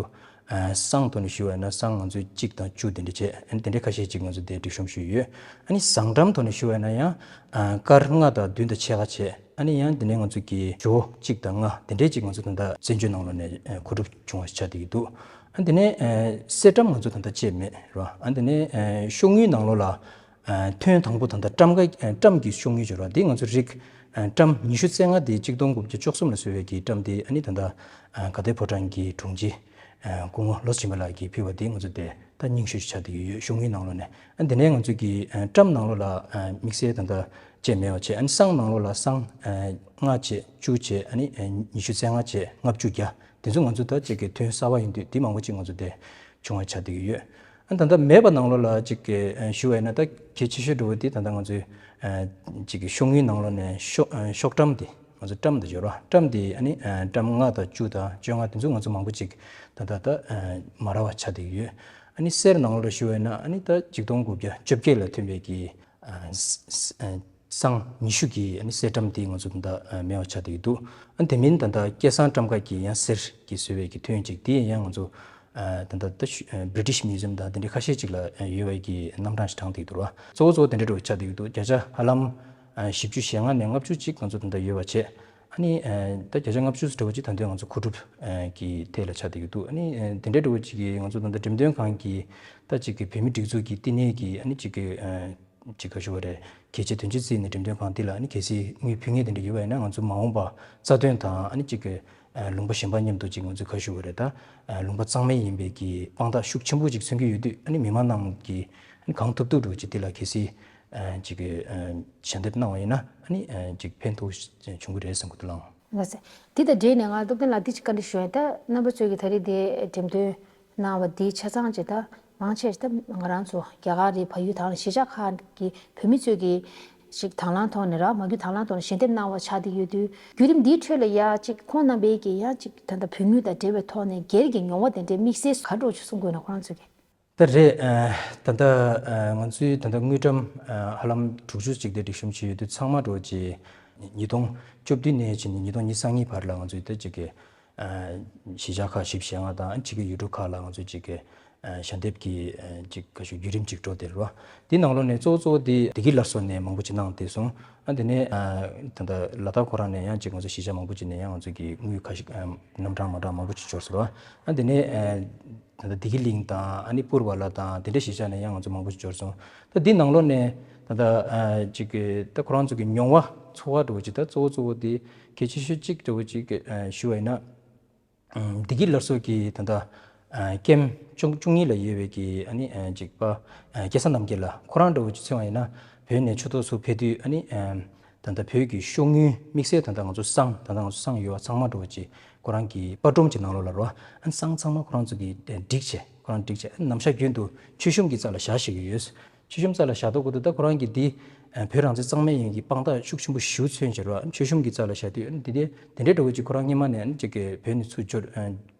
ཨ་སྲང་ཐོག་ནས་ཞུ་བ་ཡིན་ན་སྲང་ང་ཚོས་གཅིག་དང་བཅུ་དེ་འདྲ་བྱས། ཨ་ནི་དེ་འདྲའི་ཁ་ཤས་ཅིག་ང་ཚོ་དེ་སྒྲིག་གཤོམ་ཞུས་ཡོད། ཨ་ནི་བཟང་ཀྲམ་ཐོག་ནས་ཞུ་བ་ཡིན་ན་ཡང་ཨ་སྐར་ལྔ་དང་བདུན་དང་ཕྱེད་ཀ་བྱས། ཨ་ནི་ཡང་དེ་ནས་ང་ཚོ་གི་ཇོ་བོ་གཅིག་དང་ལྔ་དེ་འདྲའི་ཅིག་ང་ཚོ་ད་ལྟ་བཙན་བྱོལ་ནང་ལོགས་ནས་ཨ་མཁོ་སྒྲུབ་བྱུང་བ་ཞིག་ཆགས་བསྡད་ཀྱི་འདུག་ཨ་དེ་ནས་ཨ་གསེར་ཀྲམ་ང་ཚོ་ད་ལྟ་བཅད་མེད་རེད་བ། ཨ་དེ་ནས་ཨ་ཤོག་དངུལ་ནང་ལོགས་ལ་ཨ་ཐོན་དང་པོ་ད་ལྟ་ཀྲམ་ཀ་ཨ་ཀྲམ་གྱི་ཤོག་དངུལ་འབྱོར་བ་འདི་ང་ཚོ་རིགས་ཨ་ཀྲམ་ཉི་ཤུ་རྩ་ལྔ་དེ་གཅིག་སྟོང་དགུ་བརྒྱ་བཅུ་གསུམ་ལ་བཟོས་པའི་གི་ཀྲམ་དེ་ཨ་ནི་ད་ལྟ་ཨ་དགའ་ལྡན་ཕོ་བྲང་གི་དྲུང་ཆེ་ཨ་སྐུ་ངོ་བློ་སྦྱིན་པ་ལགས་ཀྱིས་ཕུལ་བ་དེ་ང་ཚོ་དེ་ད་རྙིང་ཤོས་ཤིག་ཆགས་བསྡད་ཀྱི་ཡོད། ཤོག་དངུལ་ནང་ལོགས་ནས། ཨ་དེ་ནས་ང་ཚོ་གི་ཨ་ཀྲམ་ནང་ལོགས་ལ་ཨ་དམིགས་བསལ་ད་ལྟ་བཅད་མེད་པ་བྱས། ཨ་ནི་སྲང་ནང་ལོགས་ལ་སྲང་ཨ་ལྔ་བྱས་བཅུ་བྱས། ཨ་ནི་ཨ་ཉི་ཤུ་རྩ་ལྔ་བྱས་ལྔ་བཅུ་བརྒྱ། དེ་ཚོ་ང་ཚོ་ད་ཅིག་གི་ཐོན་གསར་པ་ཡིན་དུས་དེ་མང་པོ་ཅིག་ང་ཚོ་དེ་བྱུང་བ་ཆགས་བསྡད་ཀྱི་ཡོད། ད་ལྟ་མེད་པ་ནང་ལོགས་ལ་ཅིག་གི་ཞུ་བ་ཡིན་ན། ད་གལ་ཆེ་ཤོས་འདྲ་བོ་དེ་ད་ལྟ་ང་ཚོའི་ཅིག་གི་ཤོག་དངུལ་ནང་ལོགས་ནས་ཤོག་ཤོག་ཊམ་དེ། ང་ཚོ་ཊམ་དེ་སྦྱོར་བ་ཊམ་དེ་ཨ་ནི་ཊམ་ལྔ་དང་བཅུ་དང་བཅོ་ལྔ་དེ་ཚོ་ང་ཚོ་མང་པོ་ཅིག་ད་ལྟ་ད་མ་རག་པ་ཆགས་བསྡད་ཡོད། ཨ་ནི་གསེར་ནང་ལོགས་ལ་ཞུ་བ་ཡིན་ན། ཨ་ནི་ད་ཆིག་སྟོང་དགུ་བརྒྱ་བཅོ་བརྒྱད་ལ་ཐོན་པའི་གི་སྲང་ཉི་ཤུ་གི་ཨ་ནི་གསེར་ཊམ་དེ་ང་ཚོ་ད་ལྟ་མེད་པ་ཆགས་བསྡད་ཀྱི་འདུག་ཨ་དེ་མིན་ད་ལྟ་སྐལ་བཟང་ཊམ་ཁ་གི་ཡང་གསེར་གྱིས་བཟོས་པའི་གི་ཐོན་ཅིག་དེ་ཡང་ང་ཚོ་ད་ལྟ་ད་British Museum་དང་དེ་འདྲའི་ཁ་ཤས་ཅིག་ལ་ཡོད་པའི་གི་རྣམ་གྲངས་ཤིག་དྲངས་བསྡད་ཀྱི་འདུག་ར། གཙོ་བོ་གཙོ་བོ་དེ་འདྲའི་འདྲ་བོ་ཆགས་བསྡད་ཀྱི་འདུག་བརྒྱ་ཆ་ཧ་ལམ་བཞི་བཅུ་ཞེ་ལྔ་ནས་ལྔ་བཅུ་ཅིག་ང་ཚོ་ད་ལྟ་ཡོད་པ་བྱས། ཨ་ནི་ད་བརྒྱ་ཆ་ལྔ་བཅུ་འདྲ་བོ་ཅིག་ད་ལྟ་ང་ཚོ་མཁོ་སྒྲུབ་གི་ཐད་ལ་ཆགས་བསྡད་ཀྱི་འདུག་ཨ་ནི་དེ་འདྲའི་འདྲ་བོ་ཅིག་གི་ང་ཚོ་ད་ལྟ་འགྲེམས་སྟོན་ཁང་གི་ད་ཅིག་གི་བོད་མིའི་སྒྲིག་འཛུགས་ཀྱི་བསྟི་གནས་ཀྱི་ཨ་ནི་ཅིག་གི་ཅིག་ག་ཞུ་བ་རེད། གལ་ཆེ་དོན་ཆེ་བརྩིས་ནས་འགྲེམས་སྟོན་ཁང་འདི་ལ་ཨ་ནི་གལ་སྲིད་དངུལ་ཕུལ་མཁན་དེ་འདྲ་ཡོད་པ་ཡིན་ན། ང་ཚོ་མ་འོངས་པ་རྩ་དོན་དང་ཨ་ནི་ཅིག་གི་ལུང་པ་གཞན་པ་མཉམ་དུ་ཅིག་ང་ཚོས་ག་ཞུ་བ་རེད། ད་ལུང་པ་གཙང་མ་ཡིན་པའི་གི་དཔང་རྟགས་ཤུགས་ཆེན་པོ་ཅིག་མཚོན་གྱི་ཡོད་དུས། ཨ་ནི་མི་མང་རྣམས་ཀྱིས་ཨ་ནི་གང་ཐུབ་ཐུབ་འདྲ་བོ་ཅིག་འདི་ལ་གལ་སྲིད་ཅིག་གི་ཞལ་འདེབས་གནང་བ་ཡིན་ན། ཨ་ནི་ཅིག་ཕན་ཐོགས་བྱུང་གི་རེད་བསམ་གྱི་འདུག་ལགས། ལགས་སེ། འདི་དང་འབྲེལ་ནས་ང་སྟོབས་ལྡན་ལགས་འདི་ཅིག་བཀའ་འདྲི་ཞུ་ཡ། ད་རྣམ་པ་ཚོས་ཀྱི་ད་རེས་འདི་འགྲེམས་སྟོན་གནང་བ་འདི་ཆ་ཚང་ཅིག་ད་མང་ཆེ་ད་ང་རང་ཚོ་རྒྱ་གར་རེད། བལ་ཡུལ་དང་གཞིས་ཆགས་ཁག་གི་བོད་མི་ཚོས་ཀྱི་ཅིག་དང་བླངས་ཐོག་ནས་ར། མ་བརྒྱུད་དང་བླངས་ཐོག་ནས་ཞལ་འདེབས་གནང་བ་ཆགས་བསྡད་ཡོད་དུས། བརྒྱུད་རིམ་འདིའི་ཁྲོད་ལ་ཡ་ཅིག་ཁོང་རྣམ་པས་ཀྱི་ཡ་ཅིག་ད་ལྟ་བོད་དངུལ་དང་འབྲེལ་བའི་ཐོག་ནས་སྒེར་གྱི་མྱོང་བ་དེ་འདྲའི་དམིགས་བསལ་ག་འདྲ་ཅིག་གསུང་དགོས་ན། ཁོ་རང་ཚོས་ཀྱི། ད་རེད། ཨ་ད་ལྟ་ཨ་ང་ཚོའི་ད་ལྟ་དངུལ་ཀྲམ་ཨ་ཧ་ལམ་དྲུག་ཅུ་ཅིག་དེ་སྒྲིག་གཤོམ་བྱས་ཡོད་དུས། ཚང་མ་འདྲ་བོ་ཅིག་ཉིས་སྟོང་བཅུ་བདུན་ནས་བྱས་ནས་ཉིས་སྟོང་ཉི་ཤུ་རྩ་གཉིས་བར་ལ་ང་ཚོའི་ད་ཅིག་གི་ཨ་གཞིས་ཆགས་ཁག་བཞི་བཅུ་ཞེ་ལྔ་དང་ཨ་ནི་ཕྱི་རྒྱལ་ཡུལ་གྲུ་ཁག་ལ་ང་ཚོའི་ཅིག་གི་ཨ་ཞལ་འདེབས་ཀྱི་ཨ་ཅིག་ག་ཞུ་བརྒྱུད་རིམ་ཅིག་འགྲོ་བསྡད་རེད་བ། དེའི་ནང་ལོགས་ནས་གཙོ་བོ་གཙོ་བོ་དེ་བདེ་སྐྱིད་སླར་གསོ་ནས་མང་པོ་ཅིག་གནང་བསྡད་སོང་། ཨ་དེ་ནས་ཨ་ད་ལྟ་ལ་དྭགས་ཁོ་རང་ནས་ཡང་ཅིག་ང་ཚོ་གཞིས་ཆགས་མང་པོ་ཅིག་ནས་ཡང་ང་ཚོ་གི་དངུལ་ཁ་ཤས་ཨ་རྣམ་གྲངས་མ་འདྲ་མང་པོ་ཅིག་འབྱོར་སོང་རེད་བ། ཨ་དེ་ནས་ཨ་ད་ལྟ་བདེ་སྐྱིད་གླིང་དང་། ཨ་ནི་པུར་བ་ལ་དང་དེ་འདྲའི་གཞིས་ཆགས་ནས་ཡང་ང་ཚོ་མང་པོ་ཞིག་འབྱོར་སོང་། ད་འདི་ནང་ལོགས་ནས་ད་ལྟ་ཨ་ཅིག་གི་ད་ཁོ་རང་ཚོ་གི་མྱོང་བ་ཚོར་བ་འདྲ་བོ་ཅིག་ད་གཙོ་བོ་གཙོ་བོ་དེ་གལ་ཆེ་ཤོས་གཅིག་འདྲ་བོ་ཅིག་ཨ་ཞུ་བ་ཡིན་ན། ཨམ་བདེ་སྐྱིད་སླར་གསོ་གི་ད་ལྟ་ཨ་ཀེམ་བཅུ་བཅུ་གཉིས་ལ་ཡོད་པའི་གི་ཨ་ནི་ཨ་ཅིག་པ་ཨ་སྐལ་བཟང་རྣམ་རྒྱལ་ལགས་ཁོ་རང་འདྲ་བོ་ཅིག་མཚོན་པ་ཡིན་ན། བོད་ནས་ཆུ་ཐོག་ཚུར་ཕེབས་དུས། ཨ་ནི་ཨ་ད་ལྟ་བོད་ཀྱི་ཤོག་དངུལ་དམིགས་བསལ་ད་ལྟ་ང་ཚོ་བསང་། ད་ལྟ་ང་ཚོ་བསང་ཡོད་པ་ཚང་མ་འདྲ་བོ་ཅིག་ཁོ་རང་གི་པར་སྒྲོམ་གྱི་ནང་ལོགས་ལ་རོ། ཨ་ནི་བསང་ཚང་མ་ཁོ་རང་ཚོ་གིས་བསྒྲིགས་བྱས། ཁོ་རང་བསྒྲིགས་བྱས། ཨ་ནི་ནམ་ཞག་རྒྱུན་དུ་མཆོད་གཤོམ་གྱི་རྩ་ལ་བཞག་བཞག་གི་ཡོད། མཆོད་གཤོམ་རྩ་ལ་བཞག་དུས་སྐབས་དུ་ད་ཁོ་རང་གིས་འདི་ཨ་བོད་རང་བཙན་གཙང་མ་ཡིན་གྱི་དཔང་རྟགས་ཤུགས་ཆེན་པོ་ཞེ་པོ་མཚོན་བྱས་རོ། ཨ་ནི་མཆོད་གཤོམ་གྱི་རྩ་ལ་བཞག་དུས། ཨ་ནི་འདི་འདྲའི་འདི་འདྲའི་འདྲ་བོ་ཅིག་ཁོ་རང་སྔོན་མ་ནས་ཨ་ནི་ཅིག་གི་བོད་ནས་ཚུར་འབྱོར་ཨ་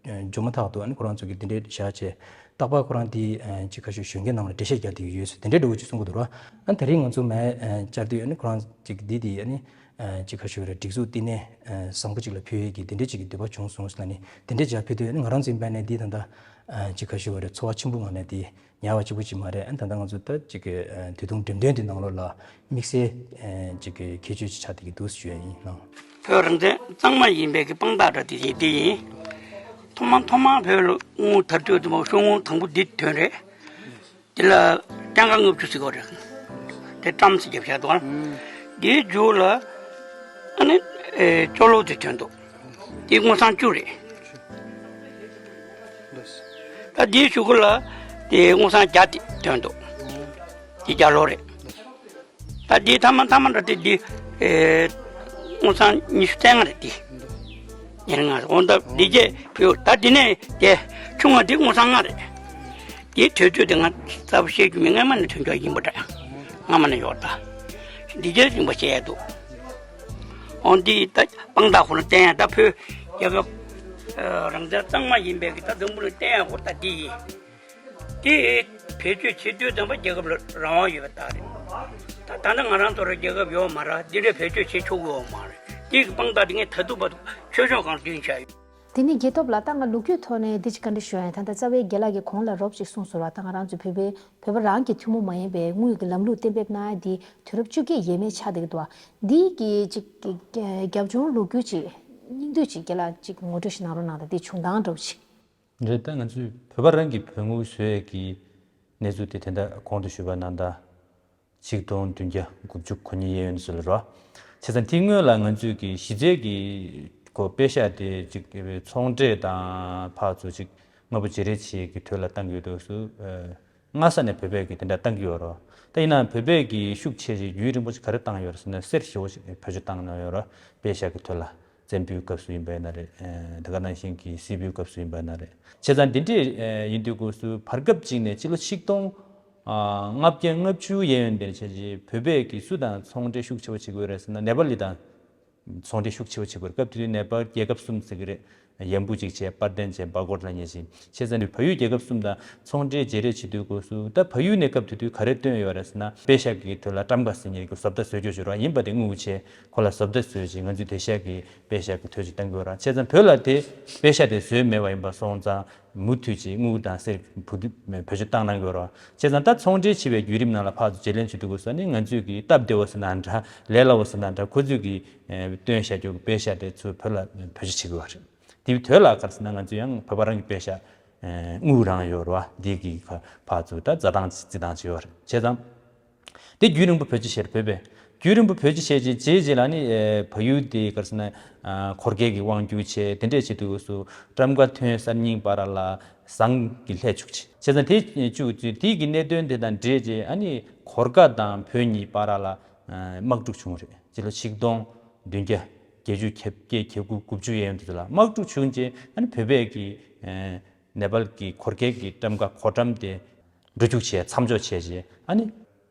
འབྱོར་མ་ཐག་ཏུ། ཨ་ནི་ཁོ་རང་ཚོ་གིས་འདི་འདྲའི་བཞག་བྱས། རྟག་པར་ཁོ་རང་འདི་ཨ་ཅིག་ཁ་ཤས་གཞོན་སྐྱེས་རྣམས་ལ་འགྲེལ་བཤད་རྒྱག་བསྡད་ཀྱི་ཡོད་ཟེར། དེ་འདྲའི་འདྲ་བོ་ཅིག་གསུང་གི་འདུག་ར། ཨ་ནི་དེ་རིང་ང་ཚོ་མལ་ཨ་བཅར་དུས། ཨ་ནི་ཁོ་རང་ཅིག་འདི་འདི་ཨ་ནི་ཨ་ཅིག་ཁ་ཤས་རེ་སྒྲིག་འཛུགས་བསྟི་གནས་ཨ་བཟང་པོ་ཅིག་ལ་ཕུལ་ཡས་ཀྱི་དེ་འདྲའི་ཅིག་གི་འདོད་པ་བྱུང་སོང་ཟེར་ལབ་ནས། དེ་འདྲའི་ཅིག་ཕུལ་དུས། ཨ་ནི་ང་རང་ཚོའི་འབད་ནས་འདི་ད་ལྟ་ཨ་ཅིག་ཁ་ཤས་རེ་ཚོར་བ་ཆེན་པོའི་ངང་ནས་འདི་ཉར་བ་གཅིག་པུ་ཅིག་མ་རེད། ཨ་ནི་ད་ལྟ་ང་ཚོ་ད་ཅིག་གི་ཨ་དུས་ཐུང་འགྲེམས་སྟོན་འདི་ནང་ལོགས་ལ་དམིགས་བསལ་ཨ་ཅིག་གི་ཁྱད་ཆོས་ཅིག་ཆགས་བསྡད་ཀྱི་འདུག་ཞུ་ཡ་ཡིན་ལགས། བོད་རང་བཙན་གཙང་མ་ཡིན་པའི་གི་དཔང་རྟགས་འདྲ་དེ་ཡིན། དེ་ཡིན། ཐོག་མ་ཐོག་མ་བོད་ལ་དངུལ་དར་དུས་དུ་མ་ཤོག་དངུལ་དང་པོ་འདི་ཐོན་རེད། དེ་ལ་སྐྱང་ཀ་ལྔ་བཅུ་ཟེར་གོ་རེད། དེ་ཀྲམ་ཟེར་རྒྱབ་བཞག་འདུག་ཨ། དེའི་མཇུག་ལ་ཨ་ནི་ཨེ་ཅོ་ལོ་དེ་ཐོན་འདུག་དེ་དངུལ་སྲང་བཅུ་རེད། ད་དེའི་གཞུག་གུ་ལ་དེ་དངུལ་སྲང་བརྒྱ་དེ་ཐོན་འདུག་དེ་བརྒྱ་ལོ་རེད། ད་འདི་ཐ་མ་ཐ་མ་འདྲ་དེ་འདི་ཨེ་དངུལ་སྲང་ཉི་ཤུ་རྩ་ལྔ་རེད། དེ་ཉེར་ལྔ་རེད། འོ་ད་འདི་རྗེས་བུ་ད་འདི་ནས་དེ་ཆུང་བ་འདི་དངུལ་སྲང་ལྔ་རེད། དེ་དུས་ཚོད་དེ་ང་རྩ་བ་བཤད་རྒྱུ་མེད། སྔ་མ་ནས་ཐོན་ཆོག་ཡིན་པ་འདྲ། སྔ་མ་ནས་ཡོད་ད། འདི་རྗེས་རིམ་པ་བཤད་ཡ་འདུག་འོ་འདི་ད་དཔང་རྟགས་ཁོ་ན་བསྟན་ཡ། ད་བོད་རྒྱལ་ཁབ་ཨ་རང་བཙན་གཙང་མ་ཡིན་པའི་གི་ད་འཛམ་བུ་གླིང་བསྟན་ཡ་ཁོ་ད་འདི་ཡིན། དེ་བེད་སྤྱོད་བྱེད་དུས་ཙམ་པ་རྒྱལ་ཁབ་ལ་རང་དབང་ཡོད་པ་ལྟར་རེད། ད་ད་ལྟ་ང་རང་ཚོ་ར་རྒྱལ་ཁབ་ཡོད་མ་རེད། འདི་འདྲའི་བེད་སྤྱོད་བྱེད་ཆོག་གི་ཡོད་མ་རེད། དེ་གི་དཔང་རྟགས་དེ་ངས་ད་དུང་བར་དུ་ཆོས་ཕྱོགས་སྒང་བསྐྲུན་བྱས་ཡོད། དེ་ནས་རྒྱལ་སྟོབས་ལགས། ད་ང་ལོ་རྒྱུས་ཐོག་ནས་འདི་ཅིག་བཀའ་འདྲི་ཞུ་ཡ་ཡིན། ད་ལྟ་རྩ་བའི་རྒན་ལགས་ཀྱིས་གོང་ལ་རོབ་ཅིག་གསུངས་སོང་ར། ད་ང་རང་ཚོ་བོད་པའི་བོད་པ་རང་གི་ཐུན་མོང་མ་ཡིན་པའི་དངུལ་གྱི་ལམ་ལུགས་གཏན་འབེབས་གནང་ཡ་འདི་དུས་རབས་བཅོ་བརྒྱད་ཡས་མས་ཆགས་བསྡད་ཀྱི་འདུག་ཨ། འདི་གི་ཅིག་རྒྱབ་ལྗོངས་ལོ་རྒྱུས་ཅིག་སྙིང་བསྡུས་ཅིག་རྒན་ལགས་ཅིག་ངོ་སྤྲོད་ཞིག་གནང་རོགས་གནང་དང་། འདི་བྱུང་སྟངས་འདྲ་བོ་ཅིག་རེད། ད་ང་ཚོས་བོད་པ་རང་གིས་བོད་དངུལ་བཟོ་ཡས་ཀྱི་གནས་ཚུལ་དེ་དེ་འདྲ་གོང་དུ་ཞུས་པ་ནང་ལྟར་ཆིག་སྟོང་བདུན་བརྒྱ་དགུ་བཅུ་གོ་གཉིས་གཡས་གཡོན་ཟེར་ལ་རོ། བྱས་ཙང་དེའི་སྔོན་ལ་ང་ཚོས་ཀྱི་གཞི་རྩའི་གི་གོ་པེ་ཤག་དེ་ཅིག་ཚོང་འབྲེལ་དང་ཕར་ཚུར་ཅིག་དངོས་པོ་བརྗེ་རེས་བྱེད་ཀྱི་དོན་ལ་བཏང་གི་ཡོད་དུས་སུ། སྔ་ས་ནས་བོད་པས་ཀྱི་དེ་འདྲ་བཏང་གི་ཡོད་རོ། ད་ཡིན་ནའང་བོད་པས་ཀྱི་ཤུགས་ཆེ་ཞིང་རྒྱུན་རིང་པོ་ཞིག་ག་རེ་བཏང་ཡོད་རེད་ཟེར་ན། གསེར་ཞེ་པོ་ཞིག་བེད་སྤྱོད་བཏང་གནང་ཡོད་རོ། པེ་ཤག་གི་དོན་ལ། བཙན་པོའི་སྐབས་སུ་ཡིན་པ་ཡིན་ན་རེད། ཨ་དེ་ག་ནང་བཞིན་གྱི་སྲིད་པའི་སྐབས་སུ་ཡིན་པ་ཡིན་ན་རེད། བྱས་ཙང་འདི་འདྲས་ཨ་ཡིན་དུས་སྐབས་སུ་བར་སྐབས་གཅིག་ནས་སྤྱི་ལོ་ཆིག་སྟོང་ཨ་ལྔ་བརྒྱ་ལྔ་བཅུ་ཡན་ཡོལ་འདིར་བྱས་རྗེས་བོད་པས་ཀྱི་སུ་དང་ཚོང་འབྲེལ་ཤུགས་ཆེ་བ་བྱེད་དགོས་རེད་ཟེར་ན་ནེ་པ་ལི་དང་། ཚོང་འབྲེལ་ཤུགས་ཆེ་བ་བྱེད་དགོས་རེད། སྐབས་དེ་དུས་ནེ་པ་ལ་རྒྱལ་ཁབ་གསུམ་ཟེར་གྱི་རེད། ཡམ་བུ་གཅིག་བྱས། པར་དན་བྱས། སྦག་སྐོར་ལབ་མཁན་ཞིག་བྱས་ཙང་དུས་བལ་ཡུལ་རྒྱལ་ཁབ་གསུམ་དང་ཚོང་འབྲེལ་བརྗེ་རེས་བྱེད་དུས་སྐབས་སུ་ད་བལ་ཡུལ་ནས་སྐབས་དེ་དུས་ག་རེ་བཏོན་ཡོད་རེད་ཟེར་ན་པེ་ཤག་གི་དོན་ལ་ཊམ་ཀ་ཟེར་མཁན་གྱི་བཟོ་ལྟ་བཟོ་རྒྱུ་ཞིག་རེད་བ། ཡིན་པ་དེ་དངུལ་བྱས་ཁོ་ལ་བཟོ་ལྟ་བཟོས་བྱས་ང་ཚོས་དེ་ཤག་གི་པེ་ཤག་གི་དོད་ཅིག་བཏང་གི་ཡོད་རེད། བྱས་ཙང་བོད་ལ་དེ་པེ་ཤག་དེ་བཟོས་མེད་པ་ཡིན་པ་སོང་ཙང་མུ་མཐུད་ཅིག་དངུལ་དང་གསེར་བུ་བེད་སྤྱོད་བཏང་གནང་གི་ཡོད་རེད་བ། བྱས་ཙང་ད་ཚོང་འབྲེལ་བྱེད་པའི་བརྒྱུད་རིམ་ནང་ལ་ཕར་ཚུར་བརྗེ་ལེན་བྱེད་དུས་སྐབས་སུ་ནི་ང་ཚོས་ཀྱི་སྟབས་བདེ་བོ་ཟེར་ན་འདྲ་ལས་སླ་བོ་ཟེར་ན་འདྲ་ཁོ་ཚོས་ཀྱི་ཨ་བཏོན་བཞག་རྒྱུ་གི་པེ་ཤག་དེ་ཚུར་བོད་ལ་བེད་སྤྱོད་བྱེད་ཀྱི་ཡོད་རེད། དེའི་དོད་ལ་ག་རེ་ཟེར་ན་ང་ཚོས་ཡང་བོད་པ་རང་གི་པེ་ཤག་ཨ་དངུལ་རང་ཡོད་རེད་བ། འདི་གི་ཁ་ཕར་ཚུར་ད་འཛའ་ཐང་རྩི་སྟངས་བྱེད་ཡོད་རེད། བྱས་ཙང་དེ་རྒྱུན་རིང་པོ་བེད་སྤྱོད་བྱས་རེད། བོད་པས་རྒྱུན་རིང་པོ་བེད་སྤྱོད་བྱས་རྗེས་རྗེས་རྗེས་ལ་ནི་ཨ་བལ་ཡུལ་དེ་ག་རེ་ཟེར་ན་ཨ་འཁོར་སྐྱོད་ཀྱི་དབང་སྒྱུར་བྱས། དེ་འདྲས་བྱེད་དུས་སུ་ཊམ་ཀ་ཐོན་གསར་རྙིང་བར་ལ་ཟངས་ཀྱི་ལྷད་བཅུག་བྱས། བྱས་ཙང་དེ་བཅུག་དུས་དེ་གི་གནད་དོན་དེ་དང་འབྲེལ་རྗེས་ཨ་ནི་གོར་ཁ་དང་བོད་གཉིས་བར་ལ་ཨ་དམག་འཁྲུག་བྱུང་རེད། སྤྱི་ལོ་ཆིག་སྟོང་བདུན་བརྒྱ་བརྒྱད་ཅུ་གྱ་བརྒྱད་གྱ་དགུ་དགུ་བཅུ་ཡན་དུ་ལ་དམག་འཁྲུག་བྱུང་རྗེས་ཨ་ནི་བོད་པས་ཀྱི་ཨ་ནེ་པཱལ་གྱི་འཁོར་སྐྱོད་ཀྱི་ཊམ་ཀ་གོ་ཊམ་དེ་འགྲོ་རྒྱུག་བྱས་མཚམས་འཇོག་བྱས་རྗེས་ཨ་ནི་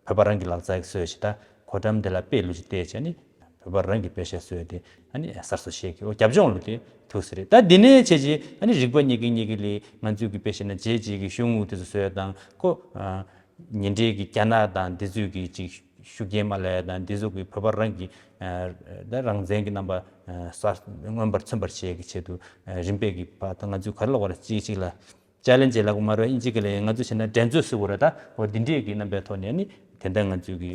བོད་པ་རང་གི་ལག་རྩལ་བཟོས་བྱས་ད་གོ་ཊམ་དེ་ལ་དཔེ་ལུགས་ཅིག་བལྟས་བྱས་ཨ་ནི་བོད་པ་རང་གི་པེ་ཤག་བཟོས་ཏེ་ཨ་ནི་གསར་བཟོ་བྱས་ཀྱི་འོ་རྒྱབ་ལྗོངས་ལུགས་དེ་ཐུག་ས་རེད། ད་འདི་ནས་བྱས་རྗེས་ཨ་ནི་རིག་པ་རྙེད་ཀྱིན་རྙེད་ཀྱིན་ལས་ང་ཚོས་ཀྱི་དཔེ་བཤད་ན་རྗེས་རྗེས་ཀྱི་ཤོག་དངུལ་དེ་ཚོ་བཟོས་དང་ཁོ། ཉེ་འབྲེལ་གྱི་རྒྱ་ནག་དང་འདི་ཚོས་ཀྱི་ཅིག་ཤུགས་རྐྱེན་མ་ལས་དང་འདི་ཚོ་གི་བོད་པ་རང་གི་ད་རང་བཙན་གྱི་རྣམ་པ་གསར་མངོན་པར་མཚོན་པར་བྱེད་ཀྱི་ཆེད་དུ་རིམ་པས་ཀྱི་བར་དུ་ང་ཚོས་ག་རེ་ལབ་དགོས་རེད། གཅིག་གཅིག་ལ་ཅ་ལེན་ཇི་ལབ་དགོས་མ་རེད། ཨིན་ཇི་སྐད་ལ་ང་ཚོས་བྱས་ན་འགྲན་རྩོད་ཟེར་དགོས་རེད། ད་འོ་འདི་འདྲས་ཀྱི་རྣམ་པའི་ཐོག་ནས་ནི་དེ་འདྲ་ང་ཚོས་ཀྱི་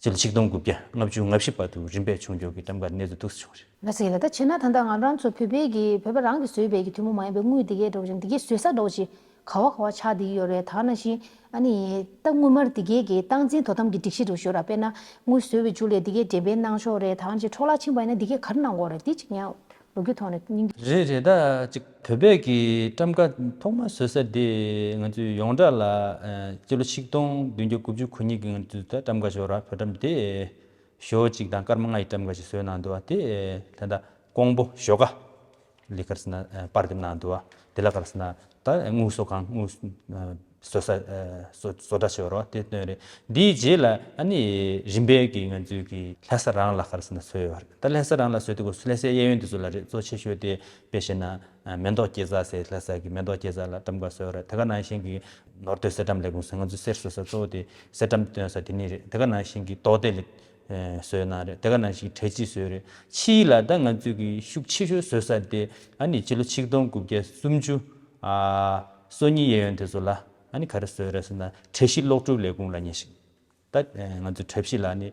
སྤྱི་ལོ་ཆིག་སྟོང་དགུ་བརྒྱ་ལྔ་བཅུ་ང་བཞི་བར་དུ་རིམ་པས་བྱུང་ཆོག་གི་ཊམ་ཀ་གནས་ཚུལ་ཐུགས་སུ་བྱུང་རེད། ལགས་སོ། ཡིན་ལ་ད་བྱས་ན་ད་ལྟ་ང་རང་ཚོ་བོད་པའི་གི་བོད་པ་རང་གིས་བཟོས་པའི་གི་ཐུན་མོང་མ་ཡིན་པའི་དངུལ་འདི་གས་འགྲོ་བཞིན་འདི་གས་བཟོ་ས་འགྲོ་ཅིག་ག་བ་ག་བ་ཆགས་བསྡད་ཀྱི་ཡོད་རེད། ད་ནང་བཞིན་ཨ་ནི་ད་དངུལ་དམར་འདི་གས་ཀྱི་སྟངས་འཛིན་དོ་དམ་གྱི་སྒྲིག་གཞི་འདྲ་ཞིག་ཡོད་ར། དཔེར་ན་དངུལ་བཟོས་པའི་མཇུག་ལ་འདི་གས་འགྲེམས་སྤེལ་གནང་ཆོག་རེད། ད་ཅིག་འཕྲོ་བརླག་ཕྱིན་པ་ཡིན་ན་འདི་གས་ག་རེ་གནང་དགོས་རེད། འདི་ཅིག་ཡང་ལོ་རྒྱུས་ཐོག་ནས་སྙིང་རེད་རེད། ད་ཅིག་བོད་པའི་གི་ཊམ་ཀ་ཐོག་མ་བཟོ་ས་དེ་ང་ཚོས་ཡོངས་གྲགས་ལ་ཨ་སྤྱི་ལོ་ཆིག་སྟོང་བདུན་བརྒྱ་དགུ་བཅུ་གོ་གཉིས་ཀྱི་ང་ཚོས་ད་ཊམ་ཀ་ཞོ་ར་བོད་ཊམ་དེ་ཞོ་གཅིག་དང་སྐར་མ་ལྔ་ཡི་ཊམ་ཀ་ཞིག་བཟོས་གནང་འདུག་བ། དེ་ད་ལྟ་ཀོང་པོ་ཞོ་ཀ་ལི་ག་རེ་ཟེར་ན་པར་འདེབས་གནང་འདུག་བ། དེ་ལ་ག་རེ་ཟེར་ན་ད་དངུལ་གསོག་ཁང་དངུལ་བཟོ་ས་བཟོ་བཟོ་གྲྭ་ཞིག་ཡོད་རེད་བ། དེ་བཏོན་རེད། འདིའི་རྗེས་ལ་ཨ་ནི་རིམ་པས་ཀྱི་ང་ཚོའི་གི་ལྷ་ས་རང་ལ་ག་རེ་ཟེར་ན་བཟོས་ཡོད་རེད། ད་ལྷ་ས་རང་ལ་བཟོས་དུས་སྐབས་སུ་ལྷ་སའི་གཡས་གཡོན་དེ་ཚོ་ལ་རེད། གཙོ་ཆེ་ཤོས་དེ་དཔེ་བཤད་ན་མེ་ཏོག་སྐྱེ་ས་ཟེར་ལྷ་ས་གི་མེ་ཏོག་སྐྱེ་ས་ལ་ཊམ་ཀ་བཟོས་ཡོད་རེད། དེ་ག་ནང་བཞིན་གི་ནོར་སྟོད་གསེར་ཊམ་ལས་ཁུངས་ཟེར་ང་ཚོ་གསེར་བཟོ་ས་གཙོ་བོ་དེ་གསེར་ཊམ་བཏོན་ས་དེ་ནི་རེད། དེ་ག་ནང་བཞིན་གི་དོག་སྡེ་ལི་བཟོས་གནང་རེད། དེ་ག་ནང་བཞིན་གྲ་སྒྲིག་བཟོས་རེད། ཕྱིས་ལ་ད་ང་ཚོས་ཀྱི་ཤུགས་ཆེ་ཤོས་བཟོས་ས་དེ་ཨ་ནི་སྤྱི་ལོ་ཆིག་སྟོང་དགུ་བརྒྱ་སུམ་ཅུ་སོ་གཉིས་གཡས་གཡོན་དེ་ཚོ་ལ་ཨ་ནི་ག་རེ་བཟོས་རེད་ཟེར་ན་གྲ་སྒྲིག་གློག་འཕྲུལ་ལས་ཁུངས་ལབ་མཁན་ཞིག་ད་ང་ཚོ་གྲ་སྒྲིག་ལ་ནི་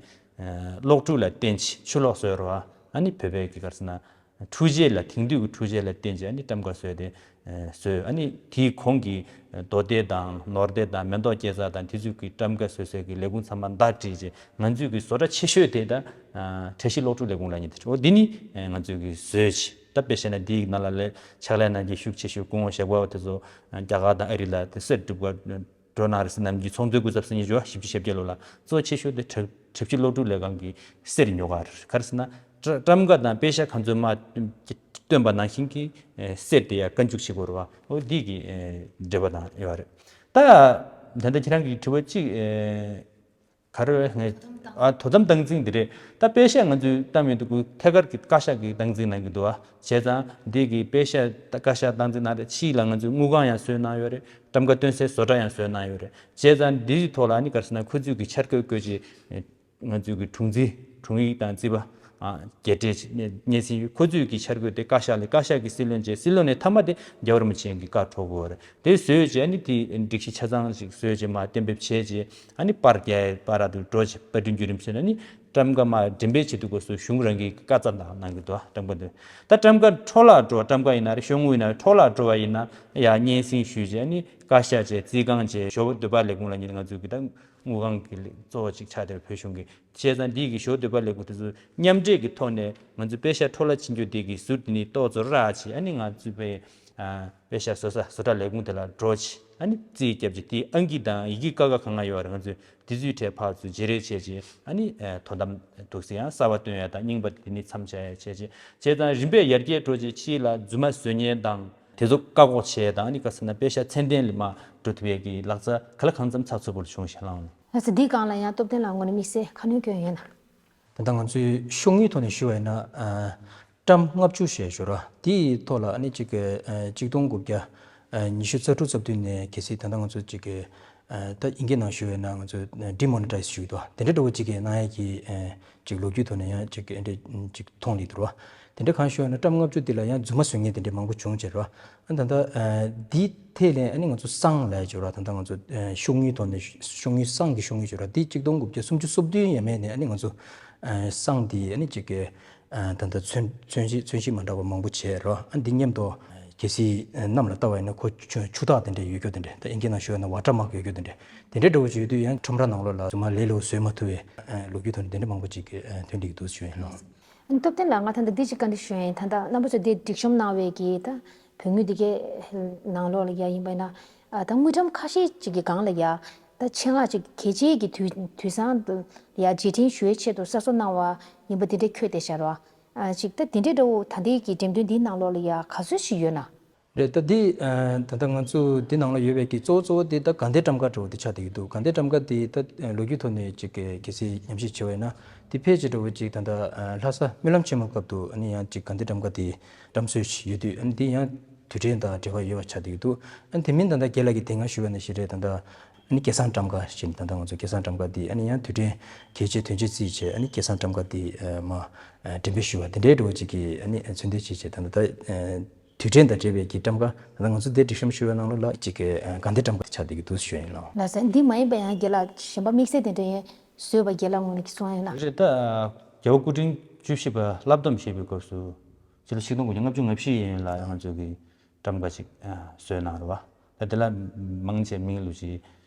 གློག་འཕྲུལ་ལ་བརྟེན་ཆེད་ཆུ་གློག་བཟོས་རེད་བ། ཨ་ནི་བོད་པའི་གི་ག་རེ་ཟེར་ན་འཕྲུལ་ཆས་ལ་དེང་དུས་ཀྱི་འཕྲུལ་ཆས་ལ་བརྟེན་ཆེད་ཨ་ནི་ཊམ་ཀ་བཟོས་ཏེ་བཟོས། ཨ་ནི་དེའི་གོང་གི་རྡོ་སྡེ་དང་ནོར་སྡེ་དང་མེ་ཏོག་སྐྱེ་ས་དང་དེ་ཚོ་གི་ཊམ་ཀ་བཟོ་སའི་གི་ལས་ཁུངས་ཚང་མ་བརྡ་སྤྲད་རྗེས་ང་ཚོའི་གི་བཟོ་གྲྭ་ཆེ་ཤོས་དེ་ད་གྲ་སྒྲིག་གློག་འཕྲུལ་ལས་ཁུངས་ལབ་མཁན་དེ་རེད། འོ་འདི་ནི་ང་ཚོའི་གི་བཟོས་ཆེད་ད་དཔེ་བཤད་ན་འདིའི་ནང་ལ་ལས་ཕྱག་ལས་གནང་མཁན་ཤུགས་ཆེ་ཤོས་སྐུ་ངོ་ཞབས་དཀར་པ་དེ་ཚོ་རྒྱ་གར་དང་ཨ་རི་ལ་དེ་གསེར་སྒྲུབ་པར་འགྲོ་གནང་རེད་ཟེར། ནམ་རྒྱུན་ཚོགས་འདུའི་སྐུ་ཚབ་ཟེར་མཁན་ཞོ་བཞི་བཅུ་ཞེ་བརྒྱད་ལོ་ལ་གཙོ་ཆེ་ཤོས་དེ་གྲ་གྲ་སྒྲིག་གློག་འཕྲུལ་ལས་ཁང་གི་གསེར་ཉོ་ག་རེད། ག་རེ་ཟེར་ན་ཊ་ཊམ་ཀ་དང་པེ་ཤག་ག་ཚོད་མ་བཏོན་པ་ནང་བཞིན་གྱི་གསེར་དེ་ཡང་བཀའ་འཇུག་བྱེད་དགོས་རེད་བ། འོ་འདི་གི་འབྲེལ་བ་དང་ཡོད་རེད། ད་ད་ལྟ་ཁྱེད་རང་གི་དྲི་བ་གཅིག་ག་རེ་ངས་ཨ་དོ་དམ་སྟངས་འཛིན་འདི་རེད། ད་པེ་ཤག་ང་ཚོས་བཏང་ཡོང་དུས་ཐད་ཀར་གྱི་བཀའ་ཤག་གིས་སྟངས་འཛིན་གནང་གི་འདུག་བ། བྱས་ཙང་འདི་གི་པེ་ཤག་བཀའ་ཤག་སྟངས་འཛིན་གནང་རེད། ཕྱིས་ལ་ང་ཚོས་དངུལ་ཁང་ཡང་བཟོས་གནང་ཡོད་རེད། ཊམ་ཀ་བཏོན་སའི་བཟོ་གྲྭ་ཡང་བཟོས་གནང་ཡོད་རེད། བྱས་ཙང་འདིའི་ཐོག་ལ་ནི་ག་རེ་ཟེར་ན་ཁོ་ཚོས་ཀྱི་འཆར་འགོད་བཀོད་ཅིག་ང་ཚོས་ཀྱི་དྲུང་འཛིན་དྲུང་ཡིག་དང་རྩིས་པ་ཨ་རྒྱས་སྤྲས་སྙན་སེང་ཡོད། ཁོ་ཚོས་ཀྱི་འཆར་འགོད་དེ་བཀའ་ཤག་ལས། བཀའ་ཤག་གི་སྲིད་བློན་བྱས། སྲིད་བློན་ནས་མཐའ་མ་དེ་རྒྱལ་བ་རིན་པོ་ཆེ་གི་བཀའ་འཁྲོལ་དགོས་རེད། དེ་བཟོས་རྗེས་ཨ་ནི་དེ་སྒྲིག་གཞི་ཆ་ཚང་ཞིག་བཟོས་རྗེས་མར་གཏན་འབེབས་བྱས་རྗེས་ཨ་ནི་པར་རྒྱག་པར་དུ་འགྲོ་རྗེས་པར་སྐྲུན་བརྒྱུད་རིམ་བྱས་ན་ནི་ཊམ་ཀ་མར་འགྲེམས་སྤེལ་བྱེད་དུས་སྐབས་སུ་གཞུང་རང་གིས་བཀའ་རྩ་དང་གནང་གི་འདུག་ཊམ་ཀ་འདི་ད་ཊམ་ཀ་འཕྲོ་བརླག་འགྲོ་བ། ཊམ་ཀ་ཡིན་ན་རེད། ཤོག་དངུལ་ཡིན་ན་རེད། འཕྲོ་བརླག་འགྲོ་བ་ཡིན་ན་ཡང་སྙན་སེང་ཞུས་རྗེས་ཨ་ནི་བཀའ་ཤག་བྱས། རྩིས་ཁང་བྱས། ཞོ་འདོད་པ་ལས་ཁུངས་ལབ་མཁན་ང་ཚོའི་གི་ད་དངུལ་ཁང་གི་གཙོ་བོ་གཅིག་ཆགས་བསྡད་པའི་བོད་གཞུང་གི། བྱས་ཙང་འདི་གི་ཞོ་འདོད་པ་ལས་ཁུངས་དེ་ཚོ་མཉམ་འབྲེལ་གྱི་ཐོག་ནས་ང་ཚོ་པེ་ཤག་འཕྲོ་བརླག་ཕྱིན་རྒྱུ་དེ་གི་ཟུར་དེ་ནི་ཏོག་ཙམ་རག་བྱས། ཨ་ནི་ང་ཚོའི་པའི་ ཨ་དཔེ་ཤག་བཟོ་ས་བཟོ་གྲྭ་ལས་ཁུངས་དེ་ལ་འགྲོ་བྱས། ཨ་ནི་རྩིས་བརྒྱབ་བྱས། དེའི་ཨང་ཀི་དང་ཡི་གེ་ཀ་ཁ་ག་ང་ཡོད་རེད། ང་ཚོས་དེ་ཚོའི་གྲས་ཕར་ཚུར་བརྗེ་རེས་བྱས་བྱས། ཨ་ནི་ཨ་དོ་དམ་འདུག་སེ་ཡང་གསར་པ་བཏོན་ཡ་དང་རྙིང་པ་དེ་ནི་མཚམས་བཞག་ཡ་བྱས་བྱས། བྱས་ཙང་རིམ་པས་ཡར་རྒྱས་འགྲོ་བྱས། ཕྱིས་ལ་རྫུན་མ་བཟོ་མཁན་དང་དེ་ཚོ་བཀག་འགོག་བྱས་དང་། ཨ་ནི་ག་ཟེར་ན་དཔེ་ཤག་ཚད་ལྡན་ལ་མར་འགྲོ་ཐུབ་ཡས་ཀྱི་ལག་རྩལ་ག་ལ་གང་འཚམ་ཚགས་ཚུད་པོ་ལ་བྱུང་ཞེས་ལབ་འོང་། ལགས་སོ། འདིའི་སྒང་ལ་ཡང་སྟོབས་ལྡན་ལགས་ངོས་ནས་དམིགས་བསལ་ཁ་སྣོན་སྐྱོན་ཡོད་ན། ད་ལྟ་ང་ཚོའི་ཤོག་དངུལ་ཐོག་ནས་ཞུ་བ་ཡིན་ན། ཨ་ཀྲམ་ལྔ་བཅུ་ཞེས་ཞུ་ར། དེའི་ཐོག་ལ་ཨ་ནི་གཅིག་གི་ཨ་གཅིག་སྟོང་དགུ་བརྒྱ་ཨ་ཉི་ཤུ་རྩ་དྲུག་རྩ་བདུན་ནས་གལ་སྲིད་ད་ལྟ་ང་ཚོ་གཅིག་གི་ཨ་ད་ཨིན་སྐད་ནང་ཞུ་བ་ཡིན་ན་ང་ཚོ་ཌི་མོ་ནི་ཊའིཛ་ཞུ་གི་འདུག། དེ་འདྲ་འདྲ་བོ་གཅིག་གི་གནང་ཡས་ཀྱི་ཨ་གཅིག་ལོ་རྒྱུས་ཐོག་ནས་ཡང་གཅིག་ཨ་འདྲ་གཅིག་མཐོང་ལེ་འདུག་ར། དེ་འདྲ་གང་ཞུ་བ་ཡིན་ན་ཀྲམ་ལྔ་བཅུ་དེ་ལ་ཡང་རྫུན་མ་བཟོ་མཁན་དེ་འདྲ་མང་པོ་བྱུང་བྱས་ར། ཨ་ད་ལྟ་ཨ་འདི་ཐད་ལ་ཨ་ནི་ང་ཚོ་སང་ལབ་ཡས་ཅིག་ཡོད་ར། ད་ལྟ་ང་ཚོ་ཨ་ཤོག་དངུལ་ཐོག་ནས་ཤོག་དངུལ་སང་གི་ཤོག་དངུལ་ཅིག་ཡོད་ར། འདི་གཅིག་སྟོང་དགུ་བརྒྱ་སུམ་ཅུ་སོ་བདུན་ཡས་མས་ནས་ཨ་ནི་ང་ཚོ་ཨ་སང་འདི་ཨ་ནི་གཅིག་གི་ཨ་ད་ལྟ་མཚོན་མཚོན་བྱེད་མཚོན་བྱེད་མ་འདྲ་བ་མང་པོ་བྱས་ར། ཨ་འདི་མཉམ་དུ་གལ་སྲིད་གནམ་ལ་ལྟ་བ་ཡིན་ན་ཁོ་ཆུ་ཆུ་རྟགས་དེ་འདྲ་ཡོད་རྒྱུ་དེ་འདྲ། ད་ཨིན་སྐད་ནང་ཞུ་བ་ན་ཝ་ཊར་མཱརཀ་ཡོད་རྒྱུ་དེ་འདྲ། དེ་འདྲ་འདྲ་བོ་ཅིག་ཡོད་དུས་ཡང་ཁྲོམ་ར་ནང་ལོགས་ལ་རྫུན་མ་ལས་སླ་བོ་བཟོས་མ་ཐུབ་པའི་ལོ་རྒྱུས་ཐོག་ནས་དེ་འདྲ་མང་པོ་ཅིག་ཐོན་འདུག་ཞུ་ཡིན་ལགས། སྟོབས་ལྡན་ལགས། ང་ད་ལྟ་འདི་ཅིག་བཀའ་འདྲི་ཞུ་ཡིན། ད་ལྟ་རྣམ་པ་ཚོས་འདི་སྒྲིག་གཤོམ་གནང་བའི་གི་ད་བོད་དངུལ་འདི་གའི་ནང་ལོགས་ལ་ཡ་ཡིན་པ་ཡིན་ན། ད་དངུལ་ཀྲམ་ཁ་ཤས་ཅིག་གི་སྒང་ལ་ཡ་ད་ཆེད་མངགས་ཅིག་གལ་ཆེའི་གི་དུས་དུས་སང་དུ་ཡ་རྗེས་དྲན་ཞུ་བའི་ཆེད་དུ་གསར་བཟོ་གནང་བ་ཡིན་པ་འདི་འདྲ་འཁོད་བསྡད་ཤག་ར། ཅིག་ད་འདི་འདྲ་འདྲ་བོ་ད་ལྟའི་གི་འགྲེམས་སྟོན་འདིའི་ནང་ལོགས་ལ་ཡ་ག་ཚོད་ཞིག་ཡོད་ན། རེད། ད་འདི་ཨ་ད་ལྟ་ང་ཚོ་འདི་ནང་ལ་ཡོད་པའི་གི་གཙོ་བོ་གཙོ་བོ་དེ་ད་དགའ་ལྡན་ཊམ་ཀ་འདྲ་བོ་དེ་ཆགས་བསྡད་ཀྱི་འདུག། དགའ་ལྡན་ཊམ་ཀ་དེ་ད་ལོ་རྒྱུས་ཐོག་ནས་ཅིག་གི་གལ་སྲིད་ཉམས་ཞིབ་བྱས་པ་ཡིན་ན། དེ་ཕལ་ཆེར་འདྲ་བོ་ཅིག་ད་ལྟ་ཨ་ལྷ་ས་སྨོན་ལམ་ཆེན་མོའི་སྐབས་དུ་ཨ་ནི་ཡང་ཅིག་དགའ་ལྡན་ཊམ་ཀ་དེ་བཀྲམ་སྲོལ་ཞིག་ཡོད་དུས། ཨ་ནི་དེ་ཡང་དུས་དྲན་དང་འབྲེལ་བ་ཡོད་པ་ཆགས་བསྡད་ཀྱི་འདུག། ཨ་ནི་དེ་མིན་ད་ལྟ་རྒན་ལགས་ཀྱིས་དེ་སྔ་ཞུས་པ་ནང་བཞིན་རེད། ད་ལྟ་ཨ་ནི་སྐལ་བཟང་ཊམ་ཀ་ཞེས་ནས། ད་ལྟ་ང་ཚོ་སྐལ་བཟང་ཊམ་ཀ་དེ་ཨ་ནི་ཡང་དུས་དྲན་གལ་ཆེ་དོན་ཆེ་བརྩིས་བྱས། ཨ་ནི་སྐལ་བཟང་ཊམ་ཀ་དེ་ཨ་མ་ཨ་འགྲེམས་སྤེལ་ཞུ་བ་དེ་འདྲའི་འདྲ་བོ་ཅིག་གི་ཨ་ནི་མཚོན་དོན་བྱས་བྱས། ད་ལྟ་ཨ་དུས་དྲན་དང་འབྲེལ་བའི་གི་ཊམ་ཀ་ད་ལྟ་ང་ཚོ་དེ་སྒྲིག་གཤོམ་ཞུ་བའི་ནང་ལོགས་ལ་གཅིག་གི་ཨ་དགའ་ལྡན་ཊམ་ཀ་དེ་ཆགས་བསྡད་ཀྱི་འདུག་ཞུ་ཡ་ཡིན་ལགས། ལགས་སོ། འདི་མ་ཡིན་པ་ཡང་རྒན་ལགས་གཞན་པ་དམིགས་བསལ་དེ་འདྲ་ཡང་བཟོས་པ་རྒན་ལགས་ངོས་ནས་གསུང་ཡ་ཡིན་ན། རེད། ད་རྒྱལ་བ་སྐུ་ཕྲེང་བཅུ་བཞི་པ་བསླབ་སྡོམ་བཞེས་པའི་སྐབས་སུ་སྤྱི་ལོ་ཆིག་སྟོང་དགུ་བརྒྱ་ལྔ་བཅུ་ང་བཞི་ཡན་ལ་ང་ཚོ་གི་ཊམ་ཀ་ཅིག་ཨ་བཟོས་གནང་རེད་བ། ད་དེ་ལ་མང་ཆེ་མིང་ལ་ཅིག་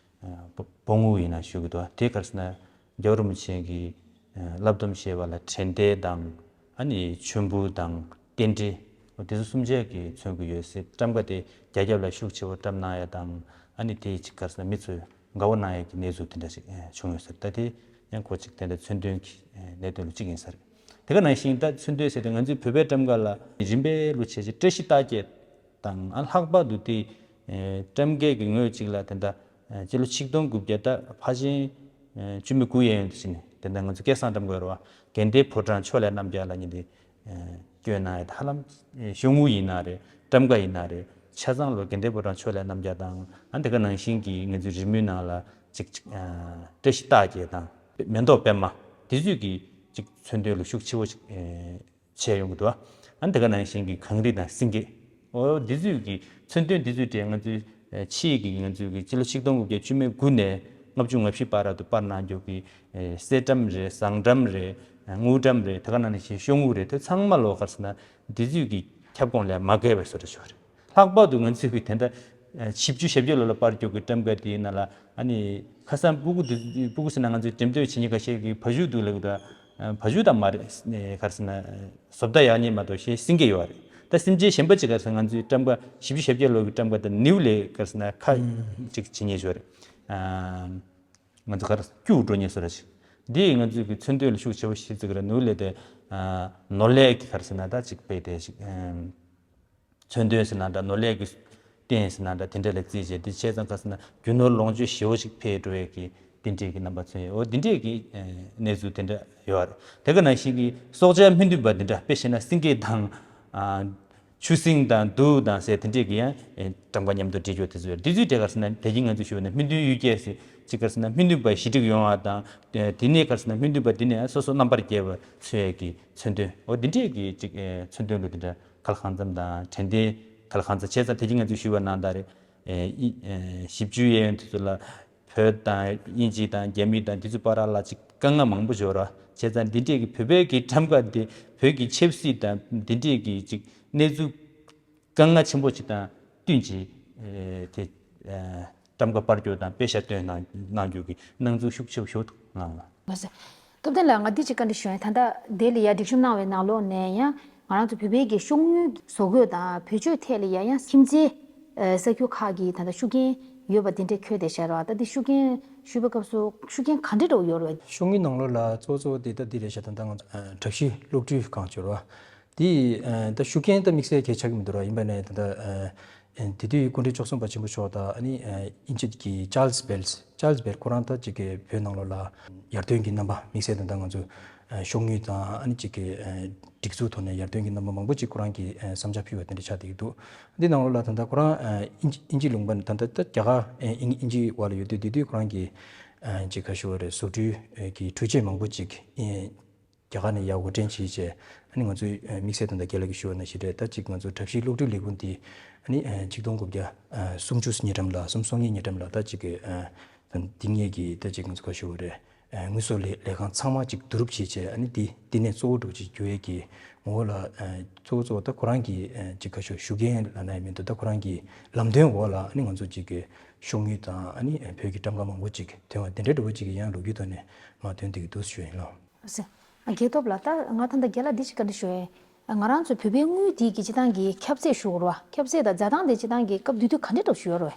ཨ་བོ་བོང་བུ་ཡིན་ན་ཞུ་གི་འདུག་བ། དེ་ག་རེ་ཟེར་ན། རྒྱལ་བ་རིན་པོ་ཆེ་གིས་ཨ་བསླབ་སྡོམ་བཞེས་པ་ལ་དྲན་རྟེན་དང་། ཨ་ནི་མཆོད་འབུལ་དང་རྟེན་འབྲེལ། འོ་དེ་ཚོ་གསུམ་ཆ་གིས་མཚོན་གྱི་ཡོད་ཟེར། ཊམ་ཀ་དེ་རྒྱ་ཁྱབ་ལ་ཤུགས་ཆེ་བོ་བཀྲམ་གནང་ཡ་དང་། ཨ་ནི་དེ་ཅིག་ག་རེ་ཟེར་ན། མི་ཚོས་དགའ་བོ་གནང་ཡ་གི་གནས་ཚུལ་དེ་འདྲ་ཞིག་ཨ་བྱུང་ཡོད་ཟེར། ད་དེ་ཡང་ཁོ་ཅིག་དེ་འདྲ་མཚོན་དོན་གྱི་ཨ་གནད་དོན་ལ་གཅིག་ཡིན་ས་རེད། དེ་ག་ནང་བཞིན་ད་མཚོན་དོན་ཟེར་དུས། ང་ཚོའི་བོད་པའི་ཊམ་ཀ་ལ་རིམ་པས་ལོ་བྱས་བྱས་བཀྲ་ཤིས་རྟགས་བརྒྱད་དང་། ཨ་ལྷག་པར་དུ་དེ་ཨེ་ཊམ་ཀའི་གི་ངོས་གཅིག་ལ་དེ་འདྲ་ཨེ་སྤྱི་ལོ་ཆིག་སྟོང་དགུ་བརྒྱ་ད་ཕལ་ཆེར་ཨེ་བཅུ་མེད་དགུ་ཡན་ཡོད་དུ་ཕྱིན་ནས། དེ་འདྲ་ང་ཚོ་སྐལ་བཟང་ཊམ་ཀ་ཡོད་རེད་བ། དགའ་ལྡན་ཕོ་བྲང་ཕྱོགས་ལས་རྣམ་རྒྱལ་ལ་ཉིད་དེ་ཨེ་བསྐྱོན་གནང་ཡ། ད་ཧ་ལམ་ཨེ་ཤོག་དངུལ་ཡིན་ན་རེད། ཊམ་ཀ་ཡིན་ན་རེད། ཆ་ཚང་ལོ་དགའ་ལྡན་ཕོ་བྲང་ཕྱོགས་ལས་རྣམ་རྒྱལ་དང་། ཨ་དེ་ག་ནང་བཞིན་གྱི་ང་ཚོའི་རི་མོའི་ནང་ལ་ཅིག་ཅིག་ཨ་བཀྲ་ཤིས་རྟགས་བརྒྱད་དང་། མེ་ཏོག་པད་མ། དེ་ཚོས་ཀྱི་ཅིག་མཚོན་དོན་ལ་ཤུགས་ཆེ་བོ་ཅིག་ཨེ་བྱས་ཡོང་གི་འདུག། ཨ་དེ་ག་ནང་བཞིན་གྱི་གངས་རི་དང་སེང་གེ། འོ་འདི་ཚོས་ཀྱི་མཚོན་དོན་འདི་ཚོའི་གྲས་ང་ཚོའི་ཨེ་ཕྱིའི་གི་ང་ཚོའི་གི་སྤྱི་ལོ་ཆིག་སྟོང་དགུ་བརྒྱ་བཅུ་མེད་དགུ་ནས་ལྔ་བཅུ་ང་བཞི་བར་དུ་པར་གནང་རྒྱུ་གི་ཨེ་གསེར་ཊམ་རེད། ཟངས་ཊམ་རེད། དངུལ་ཊམ་རེད། དེ་ག་ནང་བཞིན་ཤོག་དངུལ་རེད། དེ་ཚང་མ་ལོ་ག་རེ་ཟེར་ན་འདི་ཚོས་ཀྱི་ཁྱབ་ཁོངས་ལས་མ་བརྒལ་བའི་བཟོ་འདྲ་ཞིག་རེད། ལྷག་པར་དུ་ང་ཚོས་ཀྱི་དེ་འདྲ་ཨ་བཞི་བཅུ་ཞེ་བརྒྱད་ལོ་ལ་པར་བསྐྱོད་ཀྱི་ཊམ་ཀ་དེའི་ནང་ལ། ཨ་ནི་ཁ་སང་སྤུ་གུ་དེ་སྤུ་གུ་ཟེར་ན་ང་ཚོའི་འགྲེམས་སྟོན་བྱེད་མཁན་ཁ་ཤས་ཀྱིས་བ་ཕྱུགས་འདུག་ལབ་ཀྱི་འདུག། ཨ་བ་ཕྱུགས་ད་མ་རེད། ཨེ་ག་རེ་ཟེར་ན། བཟོ་ལྟ་ཡག་ཉེས་མ་གཏོགས་གཞན་སེང་གེ་ཡོད་རེད། ད་སེམས་ཅན་གཞན་པ་ཅིག་ག་རེ་ཟེར་ན། ང་ཚོའི་ཊམ་ཀ་བཞི་བཅུ་ཞེ་བརྒྱད་ལོ་གི་ཊམ་ཀ་དང་ནིའུ་ལས་ག་རེ་ཟེར་ན་ཁ་ཅིག་བྱེད་མཁན་ཞིག་ཡོད་རེད། ཨ་ང་ཚོ་ག་རེ་སྐྱུག་འགྲོ་མཁན་བཟོ་འདྲ་ཞིག། འདིས་ང་ཚོའི་གི་མཚོན་དོན་ལ་ཤུགས་ཆེ་བོ་ཞིག་བརྩི་གི་རེད། ནིའུ་ལས་དེ་ཨ་ནོར་ལས་ཀྱི་ག་རེ་ཟེར་ན་ད་ཅིག་དཔེ་དེ་ཞིག། ཨ་མཚོན་དོན་ཟེར་ན་འདྲ། ནོར་ལས་ཀྱི་རྟེན་ཟེར་ན་འདྲ། དེ་འདྲ་ལ་བརྩིས་བྱས། དེ་བྱས་ཙང་ག་རེ་ཟེར་ན་རྒྱུ་ནོར་ལོངས་སྤྱོད་ཞེ་བོ་ཞིག་འཕེལ་འགྲོ་ཡས་ཀྱི་དེ་འདྲས་ཀྱི་རྣམ་པ་མཚོན་ཡོད། འོ་དེ་འདྲས་ཀྱི་ཨ་གནས་ཚུལ་དེ་འདྲ་ཡོད་རེད། དེ་ག་ནང་བཞིན་གྱི་སྲོག་ཆགས་སྨིན་གྲོལ་བ་དེ་འདྲ། དཔེ་བཞག་ན་སེང་གེ་དང་ཨ་ཆུ་སྲིན་དང་གདུགས་དང་ཟེར་དེ་འདྲས་ཀྱི་ཡང་ཨེ་ཊམ་ཀ་མཉམ་དུ་འབྲི་རྒྱུ་དེ་ཚོ་ཡོད་རེད། དེ་ཚོའི་གྲས་ག་རེ་ཟེར་ན་དེ་གིན་ང་ཚོས་ཞུས་པ་ན་སྨིན་གྲོལ་གཡུལ་རྒྱལ་ཟེར་ཅིག། ག་རེ་ཟེར་ན་སྨིན་གྲོལ་བ་ཞི་འགྲིག་ཡོང་བ་དང་། ཨེ་དེ་ནས་ག་རེ་ཟེར་ན་སྨིན་གྲོལ་བ་དེ་ནས་སོ་སོ་རྣམ་པར་རྒྱལ་བ་མཚོན་ཡས་ཀྱི་མཚོན་དོན། འོ་དེ་འདྲས་ཀྱི་ཅིག་ཨེ་མཚོན་དོན་ལ་དེ་འདྲ་ག་ལ་གང་འཚམ་དང་། དྲན་རྟེན་ག་ལ་གང་འཚམ། བྱས་ཙང་དེ་གིན་ང་ཚོས་ཞུས་པ་ནང་ལྟར་རེད། ཨེ་ཨི་ཨེ་བཞི་བཅུའི་གཡས་གཡོན་དེ་ཚོ་ལ་བོད་དང་དབྱིན་ཇི་དང་རྒྱ་མི་དང་དེ་ཚོའི་བར་ལ་ཅིག་དཀའ་ངལ་མང་པོ་ཡོད་རེད། བྱས་ཙང་འདི་འདྲས་ཀྱི་བོད་པའི་གི་ཊམ་ཀ་འདི་བོད་ཀྱི་ཆབ་སྲིད་དང་འདི་འདྲས་ཀྱི་ཅིག་གནས་ཚུལ་དཀའ་ངལ་ཆེན་པོ་ཅིག་དང་བསྟུན་བྱས། ཨེ་དེ་ཨེ་ཊམ་ཀ་པར་སྐྱོར་དང་དཔེ་ཤག་བཏོན་གནང་གནང་རྒྱུ་གི་སྣང་ཚུལ་ཤུགས་ཆེ་བོ་ཞིག་འདུག་ལགས། ལགས་སོ། སྟོབས་ལྡན་ལགས། ང་འདི་ཅིག་བཀའ་འདྲི་ཞུ་ཡ་ཡིན། ད་ལྟ་དེ་ལ་ཡ་སྒྲིག་གཤོམ་གནང་བའི་ནང་ལོགས་ནས་ཡང་ ང་རང་ཚོ་བོད་པའི་གི་ཤོག་དངུལ་བཟོ་འགོད་དང་བེད་སྤྱོད་ཐད་ལ་ཡང་ཡང་ཁྱིམ་མཚེས་ས་ཁུལ་ཁག་གི་ད་ལྟ་ཤུགས་རྐྱེན་ཡོད་པ་དེ་འདྲས་འཁོད་བསྡད་བཞག་རེད་བ། ད་དེ་ཤུགས་རྐྱེན་ཞུས་པའི་སྐབས་སུ་ཤུགས་རྐྱེན་ག་འདྲས་འདྲ་བོ་ཡོད་རེད་བ། ཤོག་དངུལ་ནང་ལོགས་ལ་གཙོ་གཙོ་བོ་དེ་ད་འདི་རེད་ཤག་ད་ལྟ་ང་ཚོ་ཨ་བྲག་ཤི་གློག་འཕྲུལ་ཁང་ཅིག་ཡོད་རེད་བ། དེ་ཨ་ད་ཤུགས་རྐྱེན་ད་དམིགས་བསལ་གང་ཡང་ཆགས་ཀྱི་མི་འདུག་ར། ཡིན་པ་ནས་ད་ལྟ་ཨ་དེ་དུས་སྐུ་ཕྲེང་བཅུ་གསུམ་པ་ཆེན་པོ་མཆོག་དང་ཨ་ནི་ཨ་དབྱིན་ཇི་གི་ཅཱལ་སི་བེལ། ཅཱལ་སི་བེལ་ཁོ་རང་ད་ཅིག་གི་བོད་ནང་ལོགས་ལ་ཡར་ཐོན་གྱི་རྣམ་པ་དམིགས་བསལ་ད་ལྟ་ང་ཚོ་ཨ་ཤོག་དངུལ་དང་ཨ་ནི་ཅིག་གི་ཨ་སྒྲིག་འཛུགས་ཐོག་ནས་ཡར་ཐོན་གྱི་རྣམ་པ་མང་པོ་ཅིག་ཁོ་རང་གིས་ཨ་བསམ་འཆར་ཕུལ་བ་དེ་འདྲ་ཆགས་བསྡད་ཀྱི་འདུག། འདི་ནང་ལོགས་ལ་ད་ལྟ་ཁོ་རང་ཨ་དབྱིན་ཇི་དབྱིན་ཇི་ལུང་པ་ནས་ད་ལྟ་ད་རྒྱ་གར་ཨ་དབྱིན་དབྱིན་ཇི་བར་ལ་ཡོད་དུས་དེ་དུས་ཁོ་རང་གིས་ཨ་ཅིག་ག་ཞུ་བ་རེད། བཟོ་སྐྲུན་ཨ་གི་འཕྲུལ་ཆས་མང་པོ་ཅིག་ཨ་རྒྱ་གར་ནས་ཡར་དབོར་འདྲེན་བྱས་བྱས། ཨ་ནི་ང་ཚོའི་ཨ་དམིགས་བསལ་ད་ལྟ་རྒན་ལགས་ཀྱིས་ཞུས་པ་ནང་བཞིན་རེད། ད་ཅིག་ང་ཚོ་གྲབས་གཤིས་གློག་འཕྲུལ་ལས་ཁུངས་འདི་ཨ་ནི་ཨ་ཆིག་སྟོང་དགུ་བརྒྱ་ཨ་སུམ་ཅུ་སོ་གཉིས་འགྲམ་ལ་སུམ་སོ་གཉིས་ཉེར་འགྲམ་ལ་ད་ཅིག་གི་ཨ་འདི་ངེད་ཀྱི་ད་ཅིག་ང་ཚོ་ག་ཞུ་བ་རེད། ཨ་དངོས་ཟོག་ལས་ལས་ཁང་ཚང་མ་ཅིག་བསྡུ་རུབ་བྱས་བྱས། ཨ་ནི་འདི་འདི་ནས་གཙོ་བོ་འདྲ་བོ་ཅིག་གྱུར་ཡས་ཀྱི་ངོ་བོ་ལ་ཨ་གཙོ་བོ་གཙོ་བོ་ད་ཁོ་རང་གི་ཨ་ཅིག་ག་ཞུ་ཞུ་མཁན་ལབ་ན་ཡང་མི་འདུག། ད་ཁོ་རང་གི་ལམ་སྟོན་འོག་ལ་ཨ་ནི་ང་ཚོ་ཅིག་གི་ཤོག་དངུལ་དང་ཨ་ནི་བོད་ཀྱི་ཊམ་ཀ་མང་པོ་ཅིག་ཐོན་བ་དེ་འདྲའི་འདྲ་བོ་ཅིག་གི་ཡང་ལོ་རྒྱུས་ཐོག་ནས་མར་ཐོན་བསྡད་ཀྱི་འདུག་ཞུ་ཡིན་ལགས། ཟེར། རྒྱལ་སྟོབས་ལགས། ད་ང་ད་ལྟ་རྒན་ལགས་འདི་ཞིག་བཀའ་འདྲི་ཞུ་ཡ་ཡིན། ང་རང་ཚོ་བོད་པའི་དངུལ་འདི་གི་སྤྱི་བཏང་གི་ཁྱབ་ཚད་ཞུ་དགོས་རེད་བ། ཁྱབ་ཚད་དང་འཛའ་ཐང་དེ་སྤྱི་བཏང་གི་སྐབས་དེ་དུས་ག་འདྲ་འདྲ་ཞུ་ཡོད་རེད་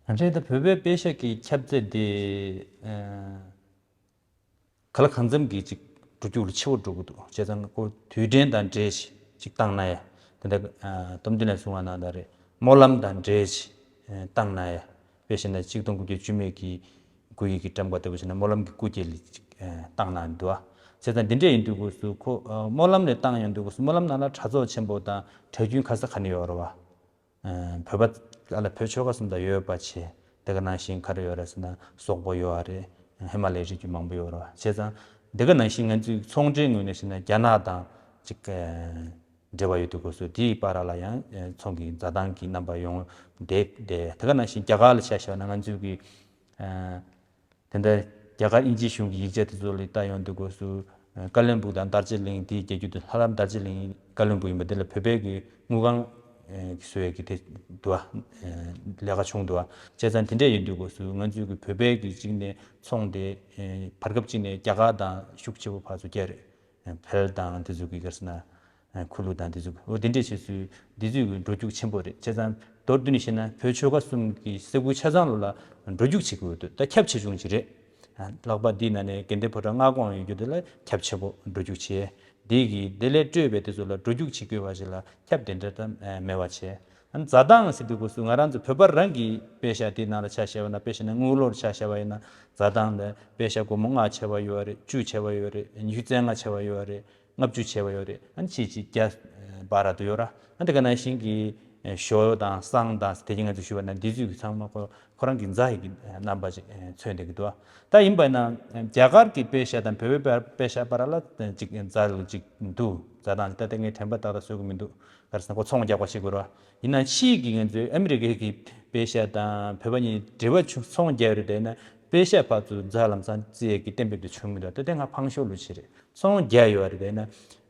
བས། ང་ཚོའི་ད་བོད་པའི་པེ་ཤག་གི་ཁྱབ་ཚད་དེ་ཨ་གང་ལ་གང་འཚམ་གྱི་ཅིག་འགྲོ་རྒྱུག་ལ་ཆེ་བོ་འགྲོ་གི་འདུག། བྱས་ཙང་ཁོ་དུས་དྲན་དང་འབྲེལ་ཅིག་བཏང་ན་ཡ། དེ་འདྲ་ཨ་སྟབས་བདེ་ལ་གསུང་བ་ན་ད་རེད། སྨོན་ལམ་དང་འབྲེལ་ཅིག་ཨ་བཏང་ན་ཡ། དཔེ་བྱས་ན་ཆིག་སྟོང་དགུ་བརྒྱ་བཅུ་མེད་ཀྱི་དགུ་ཡི་གི་ཊམ་ཀ་ལྟ་བུ་བྱས་ན་སྨོན་ལམ་གྱི་སྐུ་སྐྱེ་ལ་ཅིག་ཨ་བཏང་གནང་འདུག་ཨ། བྱས་ཙང་འདི་འདྲས་ཡིན་དུས་སྐབས་སུ་ཁོ་ཨ་སྨོན་ལམ་ལ་བཏང་ཡོང་དུས་སྐབས་སུ་སྨོན་ལམ་ནང་ལ་གྲྭ་ཚོགས་ཆེན་པོ་དང་གྲྭ་རྒྱུན་ག་ས་ག་ནས་ཡོད་རེད་བ། ཨ་བོད་པ་ཨ་ལ་བོད་ཆོལ་ཁ་གསུམ་དང་ཡོད་པ་བྱས། དེ་ག་ནང་བཞིན་ག་རེ་ཡོད་རེད་ཟེར་ན་སོག་པོ་ཡོད་རེད། ཧི་མ་ལའི་རི་རྒྱུད་མང་པོ་ཡོད་རེད་བ། བྱས་ཙང་དེ་ག་ནང་བཞིན་ང་ཚོའི་ཚོང་འབྲེལ་ངོས་ནས་བཤད་ན་རྒྱ་ནག་དང་ཅིག་ཨ་འབྲེལ་བ་ཡོད་དུས་སྐབས་སུ་དེའི་བར་ལ་ཡང་ཨ་ཚོང་གི་འཛའ་ཐང་གི་རྣམ་པ་ཡོང་བསྡད་བསྡད། དེ་ག་ནང་བཞིན་རྒྱ་གར་ལ་ཆ་བཞག་ན་ང་ཚོའི་གི་ཨ་དེ་འདྲ་རྒྱ་གར་དབྱིན་ཇིའི་གཞུང་གི་ཡིག་ཆ་དེ་ཚོ་ལ་ལྟ་ཡོང་དུས་སྐབས་སུ་ཀ་བློན་སྦུག་དང་རྡོ་རྗེ་གླིང་དེའི་རྒྱལ་རྒྱུད་དུ་ལྷ་ལམ་རྡོ་རྗེ་གླིང་ཀ་བློན་སྦུག་ཡིན་པ་དེ་ལ་བོད་པའི་གི་དངུལ་ཁང་ཨེ་བཟོ་ཡས་ཀྱི་དེ་འདུག་ཨ། ལས་ཀ་བྱུང་འདུག་ཨ། བྱས་ཙང་དེ་འདྲས་ཡིན་དུས་སྐབས་སུ་ང་ཚོའི་གི་བོད་པའི་གི་གཅིག་ནས་ཚོང་དེ་ཨེ་བར་སྐབས་གཅིག་ནས་རྒྱ་གར་དང་ཤུགས་ཆེ་བོ་ཕར་ཚུར་བརྒྱབ་རེད། ཨེ་བལ་དང་དེ་ཚོ་གི་ག་རེ་ཟེར་ན། ཨ་ཁུ་ལུ་དང་འདི་ཚོ་འོ་དེ་འདྲས་བྱས་ཚུལ་འདི་ཚོས་འགྲོ་རྒྱུག་ཆེན་པོ་རེད། བྱས་ཙང་མདོར་བསྡུས་ནས་བཤད་ན་བོད་ཆོལ་ཁ་གསུམ་གྱི་ས་ཁུལ་ཆ་ཚང་ལོ་ལ་འགྲོ་རྒྱུག་བྱེད་དགོས་འདུག། ད་ཁྱབ་ཆེ་ཆུང་ཅིག་རེད། ཨ་ལྷག་པར་འདི་ན་ནས་དགེ་ལྡན་ཕོ་བྲང་མངའ་ཁོངས་ཡོད་རྒྱུ་དེ་ལ་ཁྱབ་ཆེ་པོ་འགྲོ་རྒྱུག་བྱས། འདི་གི་དེ་ལས་སྤྲོས་པའི་དེ་ཚོ་ལ་འགྲོ་རྒྱུག་བྱེད་དགོས་པ་ཞིག་ལ་ཁྱབ་དེ་འདྲ་ད་མེད་པ་བྱས། ཨ་འཛའ་ཐང་ཟེར་དུས་སྐབས་སུ་ང་རང་ཚོ་བོད་པ་རང་གི་པེ་ཤ་དེ་ནང་ལ་ཆ་བཞག་པ་ན་དཔེ་བཞག་ན་དངུལ་ལོར་ཆ་བཞག་པ་ཡིན་ན་འཛའ་ཐང་ལ་པེ་ཤ་སྒོར་མོ་ལྔ་བྱས་པ་ཡོད་རེད། བཅུ་བྱས་པ་ཡོད་རེད། ཉི་ཤུ་རྩ་ལྔ་བྱས་པ་ཡོད་རེད། ལྔ་བཅུ་བྱས་པ་ཡོད་རེད། ཨ་ནི་ཕྱིས་ཕྱིས་བརྒྱ་བར་དུ་ཡོད་ར། ཨ་འདི་ག་ནང་བཞིན་གྱི་ཞོ་དང་སྲང་དང་དེ་རིང་ང་ཚོས་ཞུས་པ་ན་འདི་ཚོས་ཀྱི་ཚང་མ་ཁོ་ཁོ་རང་གི་འཛའ་ཡི་གི་རྣམ་པ་ཅིག་མཚོན་བསྡད་ཀྱི་འདུག། ད་ཡིན་པ་ན་རྒྱ་གར་གྱི་པེ་ཤ་དང་བོད་པའི་པེ་ཤ་བར་ལ་ཅིག་འཛའ་ལ་ཅིག་འདུག། འཛའ་དང་ད་ལྟ་ངས་དྲན་པ་ཏག་ཏག་གསོད་ཀྱི་མི་འདུག། ག་རེ་ཟེར་ན་ཁོ་ཚོང་རྒྱག་པ་ཞིག་དགོས་ར། ཡིན་ན་ཕྱིས་ཀྱི་ང་ཚོའི་ཨ་མི་རི་ཀའི་གི་པེ་ཤ་དང་བོད་པ་གཉིས་འབྲེལ་བ་བྱུང་ཚོང་རྒྱག་ཡོད་རེད་དེ་ན་པེ་ཤ་ཕར་ཚུར་འཛའ་ལམ་སང་བརྩི་ཡས་ཀྱི་གཏན་འབེབས་དེ་བྱུང་མི་འདུག། ད་དེ་ང་ཕངས་ཤོས་ལོས་ཆེ་རེད། ཚོང་རྒྱག་ཡོད་རེད་དེ་ན།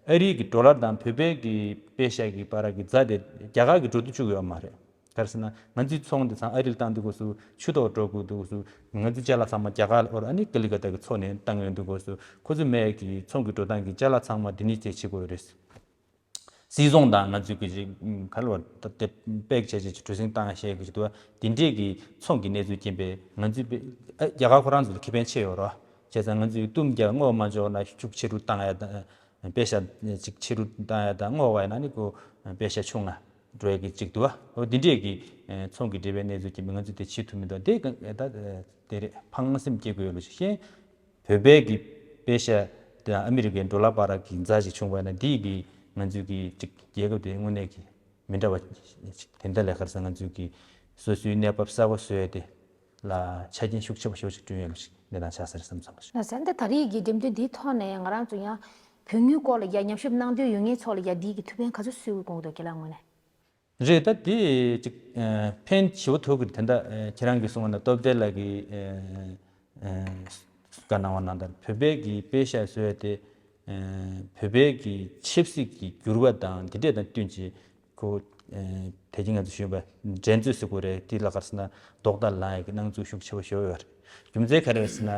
ཨ་རིའི་གི་ཌོ་ལར་དང་བོད་པའི་གི་པེ་ཤ་གི་བར་གི་འཛའ་དེ་རྒྱ་གར་གི་འགྲོ་དུ་བཅུག་ཡོད་མ་རེད། ག་རེ་ཟེར་ན་ང་ཚོའི་ཚོང་དེ་ཚང་ཨ་རིར་བཏང་དུས་སྐབས་སུ་ཆུ་ཐོག་འགྲོ་དགོས་དུས་སྐབས་སུ་ང་ཚོའི་ཅ་ལག་ཚང་མ་རྒྱ་གར་ལ་འོར། ཨ་ནི་ཀ་ལི་ཀ་ཏ་གི་མཚོ་ནས་བཏང་ཡོང་དུས་སྐབས་སུ་ཁོ་ཚོ་མའི་གི་ཚོང་གི་འགྲོ་སྟངས་གི་ཅ་ལག་ཚང་མ་འདི་ནས་དེ་བྱེད་དགོས་རེད། སིལ་ཚོང་དང་ང་ཚོའི་གི་ཅིག་ག་ལ་བར་ད་དེ་པེག་བྱས་བྱས་ཀྱི་གྲུ་གཟིངས་བཏང་ཡ་བྱས་གི་ཅིག་འདུག་བ། དེ་འདྲས་གི་ཚོང་གི་གནས་ཚུལ་རྐྱེན་པས་ང་ཚོའི་པེ་ཨ་རྒྱ་གར་ཁོ་རང་ཚོ་ལ་ཁེ་ཕན་ཆེ་ཡོད་རེད་བ། བྱས་ཙང་ང་ཚོའི་གཏུམ་རྒྱག་དངུལ་མ་འཇོག་ན་ཤུགས་ཆེ་རུ་བཏང་ཡ་དང་པེ་ཤ་ཅིག་ཆེ་རུ་བཏང་ཡ་དང་དངུལ་བ་ཡ་ན་ནི་ཁོ་པེ་ཤ་ཆུང་ང་འགྲོ་ཡ་གི་ཅིག་འདུག་བ། འོ་དེ་འདྲས་གི་ཚོང་གི་འབྲེལ་བའི་གནས་ཚུལ་རྐྱེན་པས་ང་ཚོས་དེ་བྱེད་ཐུབ་མི་འདུག། དེ་ད་དེ་རེད། ཕངས་སེམས་སྐྱེ་དགོས་ཡོད་ལ་ཤེས། བོད་པའི་གི་པེ་ཤ་དང་ཨ་མི་རི་ཀའི་ཌོ་ལར་བར་གྱི་འཛའ་ཞིག་བྱུང་བ་ན་འདིས་གི་ང་ཚོའི་གི་ཅིག་རྒྱལ་ཁབ་དེ་དངོས་གནས་ཀྱི་མི་འདྲ་བ་ཅིག་དེ་འདྲ་ལས་ཁར་སང་ང་ཚོའི་གི་སོ་སོའི་གནས་བབ་གསར་པ་བཟོ་ཡ་དེ་ལ་ཆ་རྐྱེན་ཤུགས་ཆེ་བ་ཞེ་པོ་ཅིག་བསྐྲུན་ཡོད་ལ་ཅིག་གནས་སྟངས་ཆགས་ས་རེད་བསམ་སོང་། ལགས་སོ། འདི་ད་རེས་ཀྱི་འགྲེམས་སྟོན་འདིའི་ཐོག་ནས་ང་རང་ཚོ་ཡང་བོད་དངུལ་སྐོར་ལ་ཡ་ཉམས་ཞིབ་གནང་འདོད་ཡོད་མཁན་ཚོ་ལ་ཡ་འདིའི་གི་ཐུགས་ཕན་ག་ཚོད་གསོས་ཡོད་དགོངས་འདུག་རྒན་ལགས་ངོས་ནས། རེད། ད་དེ་ཅིག་ཨ་ཕན་ཞེ་པོ་ཐོགས་ཀྱི་རེད། ད་ལྟ་ཨ་ཁྱེད་རང་གིས་གསུངས་པ་ན་སྟོབས་ལྡན་ལགས་ཀྱིས་ཨ་ཨ་བཀའ་གནང་བ་ནང་ལྟར་བོད་པའི་གི་པེ་ཤ་བཟོ་ཡ་དེ་ཨ་བོད་པའི་གི་ཆབ་སྲིད་ཀྱི་འགྱུར་བ་དང་དེ་འདྲས་དང་བསྟུན་བྱས་ཁོ་ཨ་དེ་རིང་ང་ཚོ་ཞུས་པ་འགྲན་རྩོད་ཟེར་དགོས་རེད། དེ་ལ་ག་རེ་ཟེར་ན་ལྡོག་ཟླ་ལངས་ཡ་གི་སྣང་ཚུལ་ཤུགས་ཆེ་བ་ཞེ་པོ་ཡོད་རེད། རྒྱུ་མཚན་ག་རེ་རེད་ཟེར་ན།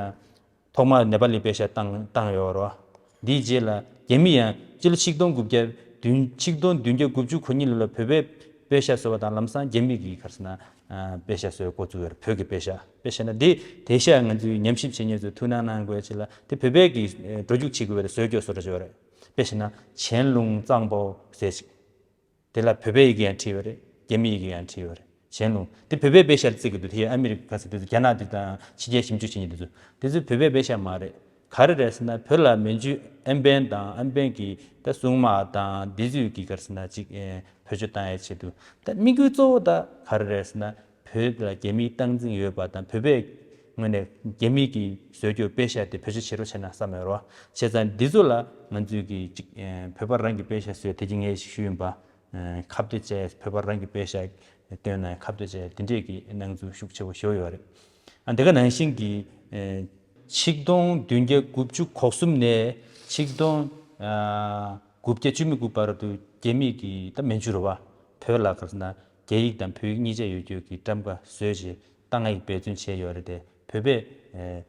ཐོག་མར་ནེ་པ་ལི་པེ་ཤ་བཏང་བཏང་ཡོད་རེད་བ། འདིའི་རྗེས་ལ་ རྒྱ་མི་ཡང་སྤྱི་ལོ་ཆིག་སྟོང་དགུ་བརྒྱ་བདུན་ཆིག་སྟོང་བདུན་བརྒྱ་དགུ་བཅུ་གོ་གཉིས་ལོ་ལ་བོད་པའི་པེ་ཤག་བཟོ་བ་དང་ལམ་སང་རྒྱ་མི་གི་ག་རེ་ཟེར་ན་ཨ་པེ་ཤག་བཟོ་བའི་འགོ་བཙུགས་ཡོད་རེད། བོད་ཀྱི་པེ་ཤག་པེ་ཤག་ན་འདི་དེ་ཤ་ང་ཚོའི་ཉམས་ཞིབ་བྱེད་མཁན་ཚོས་ཐུགས་སྣང་གནང་དགོས་ཆེད་ལ་དེ་བོད་པའི་གི་འགྲོ་རྒྱུགས་བྱེད་དགོས་པའི་བཟོ་བཅོས་བཟོ་འདྲ་ཅིག་ཡོད་རེད། དཔེ་བཞག་ན་ཆན་ལུང་གཙང་པོ་ཟེར་ཅིག་དེ་ལ་བོད་པའི་ཡི་གེ་ཡང་བྲིས་ཡོད་རེད། རྒྱ་མི་ཡི་གེ་ཡང་བྲིས་ཡོད་རེད། ཆན་ལུང་དེ་བོད་པའི་པེ་ཤག་བརྩི་གི་འདུག་དེ་ཨ་མི་རི་ཀ་ཟེར་དེ་ཚོ་རྒྱ་ནག་དེ་དང་ཕྱི་རྒྱལ་ཞིབ་འཇུག་བྱེད་མཁན་དེ་ཚོ་དེ་ཚོ་བོད་པའི་པེ་ཤག་མ་རེད། ག་རེ་རེད་ཟེར་ན་བོད་ལ་མན་ཇུ་ཨན་པན་དང་ཨན་པན་གྱི་ད་སྲུང་དམག་དང་འདི་ཚོས་ཀྱི་ག་རེ་ཟེར་ན་ཅིག་བེད་སྤྱོད་བཏང་ཡའི་ཆེད་དུ་ད་དམིགས་ཡུལ་གཙོ་བོ་ད་ག་རེ་རེད་ཟེར་ན་བོད་ལ་རྒྱ་མིའི་སྟངས་འཛིན་ཡོད་པ་དང་བོད་པའི་ངོས་ནས་རྒྱ་མི་གི་བཟོས་རྒྱུ་པེ་ཤག་དེ་བེད་སྤྱོད་བྱེད་རོགས་བྱས་ན་བསམ་ཡོད་རེད་བ། བྱས་ཙང་འདི་ཚོ་ལ་ང་ཚོས་ཀྱི་ཅིག་བོད་པ་རང་གི་པེ་ཤག་བཟོས་དེ་ཅིག་ངས་ཞུས་ཡིན་པ། ཁ་གཏད་བཅག་བོད་པ་རང་གི་པེ་ཤག་བཏོན་ན་ཁ་གཏད་བཅག་དེ་འདྲས་ཀྱི་སྣང་ཚུལ་ཤུགས་ཆེ་བོ་ཞེ་པོ་ཡོད་རེད། ཨ་འདི་ག་ནང་བཞིན་གྱི་ཆིག་སྟོང་བདུན་བརྒྱ་དགུ་བཅུ་གོ་གསུམ་ནས་ཆིག་སྟོང་དགུ་བརྒྱ་བཅུ་མེད་དགུ་བར་དུ་རྒྱ་མིས་ཀྱི་ད་མན་ཇུ་རེད་བ། བོད་ལ་ག་རེ་ཟེར་ན་རྒྱ་ཡིག་དང་བོད་ཡིག་གཉིས་ཆ་ཡོད་རྒྱུ་གི་ཊམ་ཀ་བཟོས་བྱས་ཏང་ཨ་ཡིས་འབད་བརྩོན་བྱས་ཡོད་རེད་དེ་བོད་པས་ཨེ་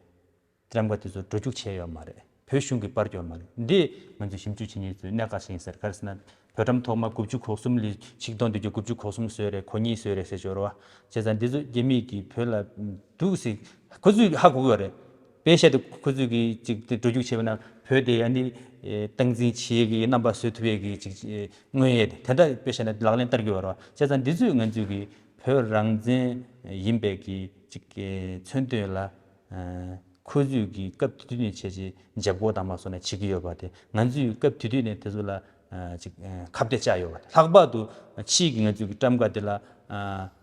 ཊམ་ཀ་དེ་ཚོ་འགྲོ་རྒྱུག་བྱས་ཡོད་མ་རེད། བོད་གཞུང་གིས་སྤར་ཡོད་མ་རེད། འདི་ང་ཚོས་ཞིབ་འཇུག་བྱེད་མཁན་ཚོས་གནད་འགག་ཆེན་ཟེར། ག་རེ་ཟེར་ན་བོད་ཊམ་ཐོག་མ་དགུ་བཅུ་གོ་གསུམ་ལས་ཆིག་སྟོང་བདུན་བརྒྱ་དགུ་བཅུ་གོ་གསུམ་བཟོས་རེད། གོ་གཉིས་བཟོས་རེད་ཟེར་ཡོད་རེད་བ། བྱས་ཙང་འདི་ཚོ་རྒྱ་མིས་ཀྱིས་བོད་ལ་འདུག་ཟེར་ཁོ་ཚོས་ཧ་གོ་གི་ཡོད་རེད། པེ་ཤག་དེ་ཁོ་ཚོས་ཀྱིས་ཅིག་དེ་འགྲོ་རྒྱུག་བྱས་པ་ན་བོད་དེ་ཡང་ནི་སྟངས་འཛིན་བྱེད་ཀྱི་རྣམ་པ་བཟོ་ཐུབ་ཡས་ཀྱི་ཅིག་དངོས་ཡོད་དེ་འདྲ་པེ་ཤག་ནས་ལག་ལེན་བསྟར་གྱི་ཡོད་རེད་བ། བྱས་ཙང་འདི་ཚོས་ང་ཚོས་ཀྱིས་བོད་རང་བཙན་ཡིན་པའི་ཀྱི་ཅིག་མཚོན་དོན་ལ་ཁོ་ཚོས་ཀྱིས་སྐབས་དེ་དུས་ནས་བྱས་རྗེས་འཇབ་རྒོལ་དང་མ་སོགས་ནས་བྱེད་ཀྱི་ཡོད་པ་དེ་ང་ཚོས་སྐབས་དེ་དུས་ནས་དེ་ཚོ་ལ་ཅིག་ཁ་གཏད་བཅག་ཡོད་པ་དེ། ལྷག་པར་དུ་ཕྱིས་ཀྱི་ང་ཚོས་ཀྱི་ཊམ་ཀ་དེ་ལ་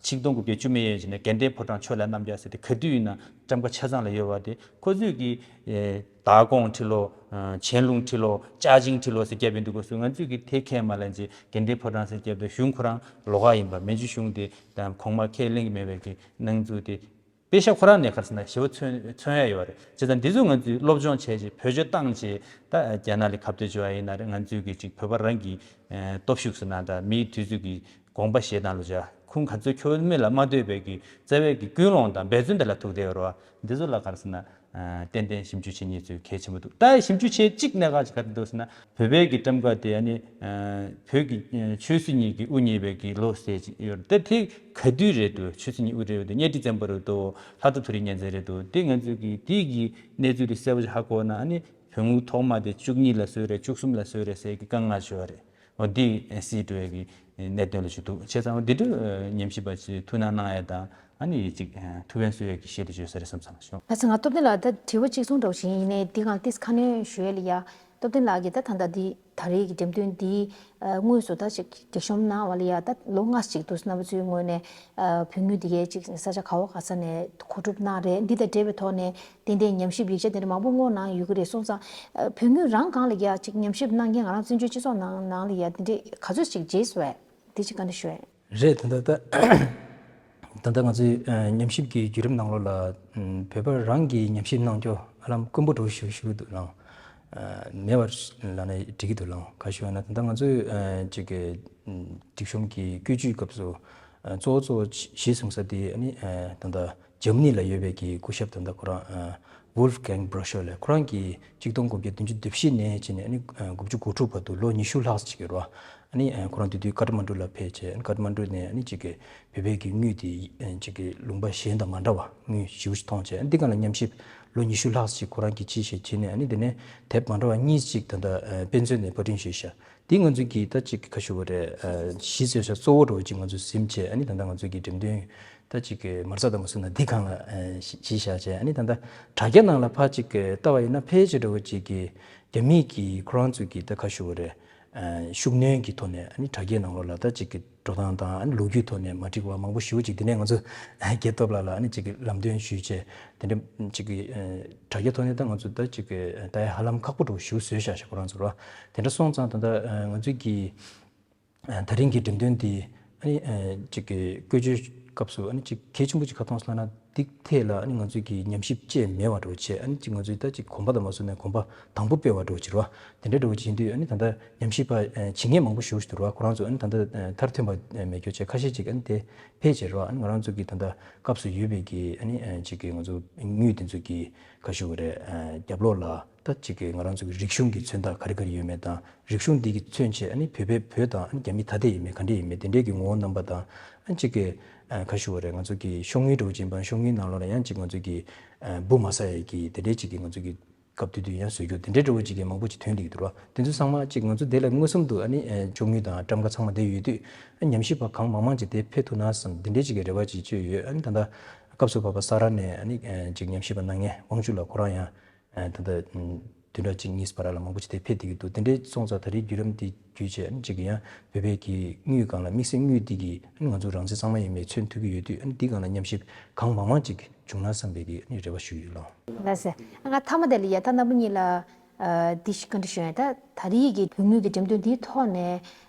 ཆིག་སྟོང་དགུ་བརྒྱ་བཅུ་མེད་ཡན་ཞིག་ནས་དགའ་ལྡན་ཕོ་བྲང་ཆོས་ལ་རྣམ་རྒྱལ་ཟེར་དེ་ག་དུས་ཡིན་ན་ཊམ་ཀ་ཆ་ཚང་ལ་ཡོད་པ་དེ་ཁོ་ཚོས་ཀྱིས་མདང་དགོང་ཁྲིད་ལོ། ཆན་ལུང་ཁྲིད་ལོ། ཅཱ་ཅིང་ཁྲིད་ལོ་ཟེར་བརྒྱབ་ཡོང་དུས་སྐབས་སུ་ང་ཚོས་ཀྱིས་དེ་ཁས་མ་ལེན་ཅིག་དགའ་ལྡན་ཕོ་བྲང་ཟེར་བརྒྱབ་དུས་གཞུང་ཁོ་རང་ལོགས་ཀ་ཡིན་པ་མན་ཇུ་གཞུང་དེ་དང་གོང་མ་ཁས་ལེན་གྱི་མེད་པའི་གི་སྣང་ཚུལ་དེ། པེ་ཤག་ཁོ་རང་ནས་ག་རེ་ཟེར་ན་ཞེ་པོ་མཚོན་མཚོན་ཡ་ཡོད་རེད། བྱས་ཙང་འདི་ཚོ་ང་ཚོས་སློབ་སྦྱོང་བྱས་རྗེས་བེད་སྤྱོད་བཏང་རྗེས་ད་རྒྱ་ནག་ལ་ཁ་གཏད་གཅོག་ཡ་ཡིན་ན་རེད། ང་ཚོས་ཀྱི་ཅིག་བོད་པ་རང་གི་སྟོབས་ཤུགས་ཟེར་ན་ད་མིའི་དུས་ཚོད་ཀྱི་དགོངས་པ་བཞེས་སྟངས་ལ་བྱ་ཁུངས་ག་ཚོད་འཁྱོལ་མེད་ལ་མ་ལྟོས་པའི་གི་རྩ་བའི་གི་ཀུན་སློང་དང་འབད་བརྩོན་དེ་ལ་ཐུག་བསྡད་ཡོད་རེད་བ། འདི་ཚོ་ལ་ག་རེ་ཟེར་ན་ཏན་ཏན་ཞིབ་འཇུག་བྱེད་མཁན་ཚོས་གལ་ཆེན་པོ་འདུག་ད་ཞིབ་འཇུག་བྱེད་གཅིག་གནད་འགག་ཅིག་ག་རེ་འདུག་ཟེར་ན་བོད་པའི་གི་ཊམ་ཀ་དེ་ཨ་ནི་བོད་ཀྱི་ཆོས་སྲིད་གཉིས་ཀྱི་དབུ་བརྙེས་པའི་གི་ལོ་ཟེར་གྱི་ཡོད་རེད། ད་དེ་ག་དུས་རེད་འདུག་ཆོས་སྲིད་གཉིས་དབུ་བརྙེས་པ་དེ་གཉའ་ཁྲི་བཙན་པོ་རེད་འདུག་ལྷག་ཏུ་ཐུ་རི་གཉན་བཙན་རེད་འདུག་དེ་ང་ཚོས་གི་དེ་གི་གནས་ཚུལ་དེ་གསལ་པོ་ཞིག་ཧ་གོ་ན་ཨ་ནི་བོད་ངོས་ཐོག་མ་དེ་བཅུ་གཉིས་ལ་བཟོས་རེད། བཅུ་གསུམ་ལ་བཟོས་རེད་ཟེར་གི་དཀའ་ངལ་ཞིག་ཡོད་རེད། འོ་འདི་སྲིད་འགྲོ་བའི་གི་གནད་དོན་ལ་ཞུ་འདུག་བྱས་ཙང་འདི་འདྲ་ཉམས་ཞིབ་པ་ཚོས་ཐུགས་སྣང་གནང་ཡ་དང་ཨ་ནི་ཅིག་ཐུགས་ཕན་གསོས་ཡ་གི་ཤེས་བྱ་བྱོས་ས་རེད་བསམ་བསམ་ཞུ། ལགས་སོ། ང་སྟོབས་ལྡན་ལགས་ད་དྲི་བ་གཅིག་མཚུངས་འདྲ་བོ་ཞིག་ཡིན་ནའི་འདི་གང་ཏིས་ཁ་སྣོན་ཞུ་ཡ་ལ་ཡ། སྟོབས་ལྡན་ལགས་ཀྱིས་ད་ད་ལྟ་འདི་ད་རེས་ཀྱི་འགྲེམས་སྟོན་འདི་དངོས་སུ་ད་ཅིག་སྒྲིག་གཤོམ་གནང་བ་ལ་ཡ་ད་ལོ་ལྔ་ཅིག་འདུག་རྣམ་པ་ཚོའི་ངོས་ནས་བོད་མི་འདི་གའི་ཅིག་ས་ཆ་ག་བ་ག་ས་ནས་གོ་སྒྲུབ་གནང་རེད། འདི་དང་འབྲེལ་བའི་ཐོག་ནས། ཏན་ཏན་ཉམས་ཞིབ་ཡིག་ཆ་དེ་འདྲ་མང་པོ་བསྔོགས་གནང་ཡོད་ཀྱི་རེད། སོང་ཙང་། ཨ། བོད་མི་རང་སྒང་ལ་ཡ་ཅིག་ཉམས་ཞིབ་གནང་མཁན་ང་རང་བཙན་བྱོལ་སྤྱི་ཚོགས་ནང་ནང་ལ་ཡ་དེ་འདྲས་ག་ཚོད་ཅིག་བརྗེད་སོང་བས། དེ་ཅིག་བཀའ་འདྲི་ཞུ་ཡས། རེད། ད་ལྟ་ད་ད་ལྟ་ང་ཚོའི་ཨ། ཉམས་ཞིབ་ཀྱི་བརྒྱུད་རིམ་ནང་ལོགས་ལ་ཨམ། བོད་པ་རང་གིས་ཉམས་ཞིབ་གནང་རྒྱུ་ཧ་ལམ་དཀོན་པོ་འདྲ་བོ་ཞིག་ཞིག་འདུག་ལགས། ཨ། མེད་པ་ལབ་ན་འགྲིག་གི་འདུག་ལགས། ག་ཞུ་ཡ་ན་ད་ལྟ་ང་ཚོའི་ཨ། ཅིག་གི་ཨམ། སྒྲིག་གཤོམ་གྱི་བཀོད་ཇུས་སྐབས་སུ་ཨ། གཙོ་བོ་གཙོ་བོ་གཞི་བཟུང་ས་དེ་ཨ་ནི་ཨ། ད་ལྟ་འཇར་མ་ནི་ལ་ཡོད་པའི་གི་སྐུ་ཞབས་ད་ལྟ་ཁོ་རང་ཨ། ཝུལཕ་གྷེང་བྷ་ར་ཤར་ལགས། ཁོ་རང་གིས་ཆིག་སྟོང་དགུ་བརྒྱ་བདུན་ཅུ་དོན་བཞི་ནས་བྱས་ནས་ཨ་ནི་ཨ། དགུ་བཅུ་གོ་དྲུག་བར་དུ་ལོ་ཉི་ཤུ་ལྷག་ཅིག་ཡོད་རེད་བ། ཨ་ནི་ཨ། ཁོ་རང་དེ་དུས་ཀ་ཐ་མན་གྲུ་ལ་ཕེབས་བྱས། ཨ་ནི་ཀ་ཐ་མན་གྲུ་ནས་ཨ་ནི་ཅིག་གི་བོད་པའི་གི་དངུལ་དེ་ཨ། ཅིག་གི་ལུང་པ་གཞན་དང་མ་འདྲ་བ་དངུལ་ཞེ་པོ་ཅིག་མཐོང་བྱས། ཨ་ནི་འདི་སྒང་ལ་ཉམས་ཞིབ་ལོ་ཉི་ཤུ་ལྷག་ཅིག་ཁོ་རང་གིས་ཅིག་བྱས་བྱས་ནས་ཨ་ནི་དེ་ནས་དེབ་མ་འདྲ་བ་གཉིས་ཅིག་ད་ལྟ་ཨ། དཔེ་མཛོད་ནས་པར་སྐྲུན་ཞུས་ཤག་འདི་ང་ཚོས་ཀྱིས་ད་ཅིག་ག་ཞུ་དགོས་རེད། ཨ། གཞི་བཟོས་ཤག་གཙོ་བོ་འདྲ་བོ་ཅིག་ང་ཚོས་ཟིན་བྱས། ཨ་ནི་ད་ལྟ་ང་ཚོས་ཀྱི་འགྲེམས་སྟོན་ད་ཅིག་གི་མ་རྩ་དང་མ་སོན་ན་འདི་སྒང་ལ་ཨ། གཞི་བཞག་བྱས། ཨ་ནི་ད་ལྟ་དྲ་རྒྱ་ནང་ལ་ཕར་ཅིག་གི་ལྟ་བ་ཡིན་ན་ཕལ་ཆེར་འདྲ་བོ་ཅིག་གི་རྒྱ་མིས་ཀྱི་ཁོ་རང་ཚོས་ཀྱི་ད་ག་ཞུ་དགོས་རེད། ཨ། ཤུགས་སྣོན་གྱི་ཐོག་ནས་ཨ་ནི་དྲ་རྒྱའི་ནང་ལོགས་ལ་ད་ཅིག་གི་འགྲོ་སྟངས་དང་ཨ་ནི་ལོ་རྒྱུས་ཐོག་ནས་མ་འགྲིག་པ་མང་པོ་ཞེ་པོ་ཅིག་དེ་ནས་ང་ཚོ་རྒྱལ་སྟོབས་ལགས་ལ་ཨ་ནི་ཅིག་གི་ལམ་སྟོན་ཞུས་བྱས། དེ་འདྲ་ཅིག་གི་ཨ། དྲ་རྒྱ་ཐོག་ནས་ད་ང་ཚོ་ད་ཅིག་གི་ད་ཡ་ཧ་ལམ་ཁག་པོ་འདྲ་བོ་ཞེ་པོ་བཟོས་བཞག་ཤག་ཁོ་རང་ཚོ་ར། དེ་འདྲ་སོང་ཙང་ད་ལྟ་ཨ། ང་ཚོས་ཀྱི་ཨ། ད་རིང་གི་འགྲེམས་སྟོན་འདི་ཨ་ནི་ཨ། ཅིག་གི་བཀོལ་སྤྱོད་སྐབས་སུ་ཨ་ནི་ཅིག་གལ་ཆེན་པོ་ཅིག་ག་མཐོང་སོང་ལབ་ན། འདི་ཐད་ལ་ཨ་ནི་ང་ཚོས་ཀྱི་ཉམས་ཞིབ་ཅིག་མེད་པ་འདྲ་བོ་བྱས། ཨ་ནི་ཅིག་ང་ཚོས་ད་ཅིག་གོམ་པ་དང་མ་སོན་ནས་གོམ་པ་དང་པོ་སྤོས་པ་འདྲ་བོ་ཅིག་རེད་བ། དེ་འདྲ་འདྲ་བོ་ཅིག་ཡིན་དུས་ཨ་ནི་ད་ལྟ་ཉམས་ཞིབ་པ་ཨ། བྱེད་མཁན་མང་པོ་ཞེ་པོ་ཞིག་འདུག་རེད་བ། ཁོ་རང་ཚོ་ཨ་ནི་ད་ལྟ་ཨ། མཐར་ཐོན་པ་ཨ། མེད་རྒྱུ་བྱས་ཁ་ཤས་ཅིག་ཨ་ནི་དེ་ཕལ་ཆེར་རེད་བ། ཨ་ནི་ང་རང་ཚོ་གི་ད་ལྟ་སྐབས་སུ་ཡོད་པའི་གི་ཨ་ནི་ཨ། ཅིག་གི་ང་ཚོ་དངུལ་དེ་ཚོ་གི་ག་ཞུ་དགོས་རེད། ཨ། རྒྱབ་ལོགས་ལ་ ད་ཅིག་གི་ང་རང་ཚོ་གི་རིག་གཞུང་གི་མཚོན་རྟགས་ག་རེ་ག་རེ་ཡོད་མེད་དང་། རིག་གཞུང་འདི་གི་མཚོན་བྱེད་ཨ་ནི་བོད་པའི་བོད་དང་ཨ་ནི་རྒྱ་མི་ཐ་དད་ཡིན་མེད་ག་འདྲ་ཡིན་མེད་དེ་འདྲའི་གི་ངོ་བོ་རྣམ་པ་དང་། ཨ་ནི་ཅིག་གི་ཨ་ག་ཞུ་བ་རེད། ང་ཚོ་གི་ཤོག་དངུལ་འདྲ་བོ་ཅིག་ཡིན་པ་ཤོག་དངུལ་ནང་ལོགས་ལ་ཡང་ཅིག་ང་ཚོ་གི་ཨ་འབུ་མ་ཟ་ཡ་གི་དེ་འདྲའི་ཅིག་གི་ང་ཚོ་གི་སྐབས་དུས་དུས་ཡང་བཟོས་རྒྱུ་དེ་འདྲའི་འདྲ་བོ་ཅིག་གི་མང་པོ་ཅིག་ཐོན་བསྡད་ཀྱི་འདུག་ར། དེ་ཚོ་ཚང་མ་ཅིག་ང་ཚོ་དེ་ལ་མངོན་སུམ་དུ་ཨ་ནི་ཨ་ཤོག་དངུལ་དང་ཊམ་ཀ་ཚང་མ་དེ་ཡོད་དུས། ཨ་ཉམས་ཞིབ་པ་གང་མང་མང་ཅིག་དེ་ཕེབས་ཐུབ་ན་བསམ་དེ་འདྲའི་ཅིག་གི་རེ་བ་ཅིག་བཅོལ་ཡོད། ཨ་ནི་ད་ལྟ་སྐབས་སུ་བབས་པ་ས་རཱ་ནས་ཨ་ནི་ཨ་ཅིག་ཉམས་ཞིབ་པ་གནང་མཁན་དབང་ཕྱུག་ལགས་ཁོ་རང་ཡང་། ཨ་ད་ལྟ་བདུན་ཕྲག་གཅིག་གཉིས་བར་ལ་མང་པོ་ཅིག་དེ་ཕེབས་བསྡད་ཀྱི་འདུག་དེ་འདྲའི་སོང་ཙང་ད་རེས་བརྒྱུད་རིམ་དེ་བརྒྱུད་བྱས་ཨ་ནི་ཅིག་ཡང་བོད་པའི་གི་དངུལ་སྒང་ལ་དམིགས་བསལ་དངུལ་འདི་གི་ཨ་ནི་ང་ཚོ་རང་བཙན་གཙང་མ་ཡིན་མེད་མཚོན་ཐུབ་ཀྱི་ཡོད་དུས། ཨ་ནི་འདི་སྒང་ལ་ཉམས་ཞིབ་གང་མང་མང་ཅིག་བྱུང་ན་བསམ་པའི་གི་ཨ་ནི་རེ་བ་ཞུ་ཡོད་ལགས། ལགས་སེ། ང་མཐའ་མ་དེ་ལ་ཡ་ད་རྣམ་པ་གཉིས་ལ་ཨ་འདི་ཞིག་བཀའ་འདྲི་ཞུ་ཡ། ད་ད་རེས་ཀྱི་བོད་དངུལ་གྱི་འགྲེམས་སྟོན་འདིའི་ཐོག་ནས་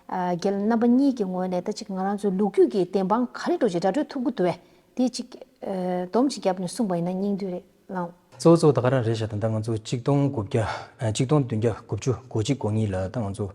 ཨ་རྒན་རྣམ་པ་གཉིས་ཀྱི་ངོས་ནས་ད་ཅིག་ང་རང་ཚོའི་ལོ་རྒྱུས་ཀྱི་བདེན་དཔང་ག་རེ་འདྲ་ཅིག་ར་སྤྲོད་ཐུབ་ཀྱི་འདུག་བས། དེ་ཅིག་ཨ་སྡོམ་ཅིག་བརྒྱབ་ནས་གསུངས་པ་ཡིན་ན་སྙིང་བསྡུས་རེད་ལགས། གཙོ་བོ་གཙོ་བོ་ད་ག་རང་རེད་ཤག་ད་ལྟ་ང་ཚོ་གཅིག་སྟོང་དགུ་བརྒྱ་ཨ་གཅིག་སྟོང་བདུན་བརྒྱ་དགུ་བཅུ་གོ་གཅིག་གོ་གཉིས་ལ་ད་ང་ཚོ་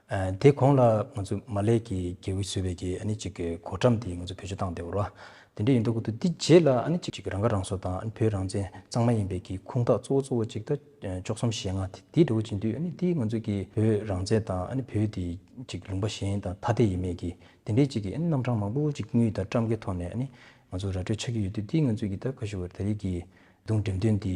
ཨ་དེ་གོང་ལ་ང་ཚོ་མ་ལེ་གི་རྒྱལ་པོས་བཟོས་པའི་གི་ཨ་ནི་ཅིག་གི་གོ་ཊམ་དེ་ང་ཚོ་བེད་སྤྱོད་བཏང་བསྡད་ཡོད་རེད་བ། དེ་འདྲ་ཡིན་དུས་ཀྱི་དུས་དེ་རྗེས་ལ་ཨ་ནི་ཅིག་ཅིག་རང་ཁ་རང་གསོ་དང་ཨ་ནི་བོད་རང་བཙན་གཙང་མ་ཡིན་པའི་གི་ཁུངས་དག་གཙོ་བོ་གཙོ་བོ་ཅིག་ད་ཨ་བཅུ་གསུམ་ཞེ་ལྔ་དེ་དེ་འདྲ་བོ་ཅིག་འདུག་ཨ་ནི་དེ་ང་ཚོ་གི་བོད་རང་བཙན་དང་ཨ་ནི་བོད་དེ་ཅིག་ལུང་པ་གཞན་དང་ཐ་དད་ཡིན་མེད་ཀྱི་དེ་འདྲའི་ཅིག་གི་ཨ་ནི་རྣམ་གྲངས་མང་པོ་ཅིག་དངུལ་དང་ཊམ་ཀའི་ཐོག་ནས་ཨ་ནི་ང་ཚོ་ར་སྤྲོད་ཆགས་ཀྱི་ཡོད་དུས། དེ་ང་ཚོ་གི་ད་ག་ཞུ་བར་ད་རེས་ཀྱི་བརྡུང་འགྲེམས་སྟོན་འདི་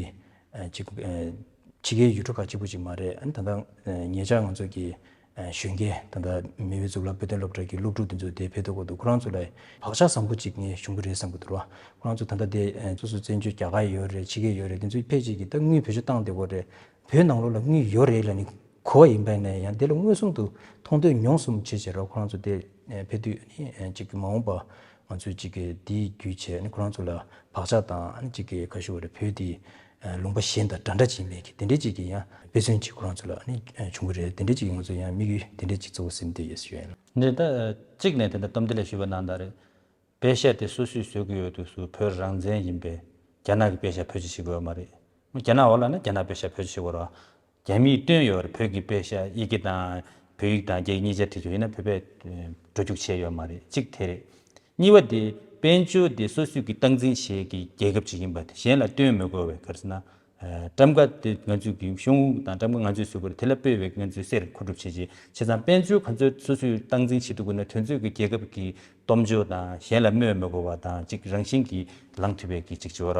ཨ་ཅིག་ཨ་ཕྱི་རྒྱལ་ཡུལ་གྲུ་ཁག་གཅིག་པུ་ཅིག་མ་རེད། ཨ་ནི་ད་ལྟ་ཨ་ཉེ་ཆར་ང་ཚོ་གི་ཨ་གཞོན་སྐྱེས་ད་ལྟ་མེས་དབོན་གཙུག་ལག་བོད་དོན་སློབ་གྲྭ་གི་སློབ་ཕྲུག་དེ་ཚོ་དེ་ཕེབས་ཐུབ་ཀྱི་འདུག་ཁོ་རང་ཚོ་ལ་བག་ཆགས་བཟང་པོ་ཅིག་ངས་བྱུང་གི་རེད་བསམ་གྱི་འདུག་ར། ཁོ་རང་ཚོ་ད་ལྟ་དེ་ཨ་སོ་སོ་བཙན་བྱོལ་རྒྱ་གར་ཡོད་རེད། ཕྱི་རྒྱལ་ཡོད་རེད། དེ་ཚོ་ཕལ་ཆེར་གྱིས་ད་དངུལ་བེད་སྤྱོད་བཏང་བསྡད་ཡོད་རེད། བོད་ནང་ལོགས་ལ་དངུལ་ཡོད་རེད་ལབ་ནས་གོ་བ་ཡིན་པ་ཡིན་ན་ཡང་དེ་ལ་མངོན་སུམ་དུ་མཐོང་ཐོས་མྱོང་གསུམ་བྱས་བྱས་ར། ཁོ་རང་ཚོ་དེ་ཨ་ཕེབས་དུས་ཨ་ནི་ཨ་ཅིག་གི་མ་འོངས་པ་ང་ཚོས་ཅིག་གི་དེའི་བརྒྱུད་བྱས་ཨ་ནི་ཁོ་རང་ཚོ་ལ་བག་ཆགས་དང་ཨ་ནི་ཅིག་གི་ག་ཞུ་བ་རེད། བོད་དེ་ཨ་ལུང་པ་གཞན་དང་འདྲ་འདྲ་ཅིག་མེད་ཀི་དེ་འདྲའི་ཅིག་གི་ཡང་དཔེ་མཚོན་ཅིག་ཁོ་རང་ཚོ་ལ་ཨ་ནི་ཨ་བྱུང་གི་རེད། དེ་འདྲའི་ཅིག་གི་ང་ཚོ་ཡང་དམིགས་ཡུལ་དེ་འདྲའི་ཅིག་གཙོ་བོ་ཟིན་བསྡད་ཡོད་ཞུ་ཡ་ཡིན། འདི་ད་གཅིག་ནས་དེ་འདྲ་སྟབས་བདེ་ལ་ཞུས་པ་ནང་ལྟར་རེད། པེ་ཤ་དེ་སོ་སོས་བཟོ་གི་ཡོད་དུས་སུ་བོད་རང་བཙན་ཡིན་པས་རྒྱ་ནག་གི་པེ་ཤ་བེད་སྤྱོད་བྱེད་དགོས་ཡོད་མ་རེད། རྒྱ་ནག་འོག་ལ་ན་རྒྱ་ནག་པེ་ཤ་བེད་སྤྱོད་བྱེད་དགོས་རེད། རྒྱ་མིས་བཏོན་ཡོད་རེད། བོད་ཀྱི་པེ་ཤ་ཡི་གེ་དང་བོད་ཡིག་དང་རྒྱ་ཡིག་གཉིས་ཆ་བྲིས་ཡོད་ཡིན་ན་བོད་པས་འགྲོ་རྒྱུག་བྱས་ཡོད་མ་རེད། གཅིག་དེ་རེད། གཉིས་པ་དེ་དཔལ་འབྱོར་དེ་སོ་སོས་ཀྱི་སྟངས་འཛིན་བྱེད་ཀྱི་རྒྱལ་ཁབ་ཅིག་ཡིན་པ་དེ་གཞན་ལ་བཏོན་མི་དགོས་པའི་ག་རེ་ཟེར་ན། ཨ་ཊམ་ཀ་དེ་ང་ཚོས་ཀྱི་གཞུང་དང་ཊམ་ཀ་ང་ཚོས་བཟོ་དགོས་རེད། དེ་ལ་དཔེ་བའི་ང་ཚོས་གསེར་མཁོ་སྒྲུབ་བྱེད་ཅིག་བྱས་ཙང་དཔལ་འབྱོར་ག་ཚོད་སོ་སོས་སྟངས་འཛིན་བྱེད་ཐུབ་དགོས་ན་དེ་ཚོས་ཀྱི་རྒྱལ་ཁབ་ཀྱི་སྟོབས་འབྱོར་དང་གཞན་ལ་དམོད་མི་དགོས་པ་དང་གཅིག་རང་བཞིན་གྱིས་ལངས་ཐུབ་པའི་གི་གཅིག་བྱས་ར་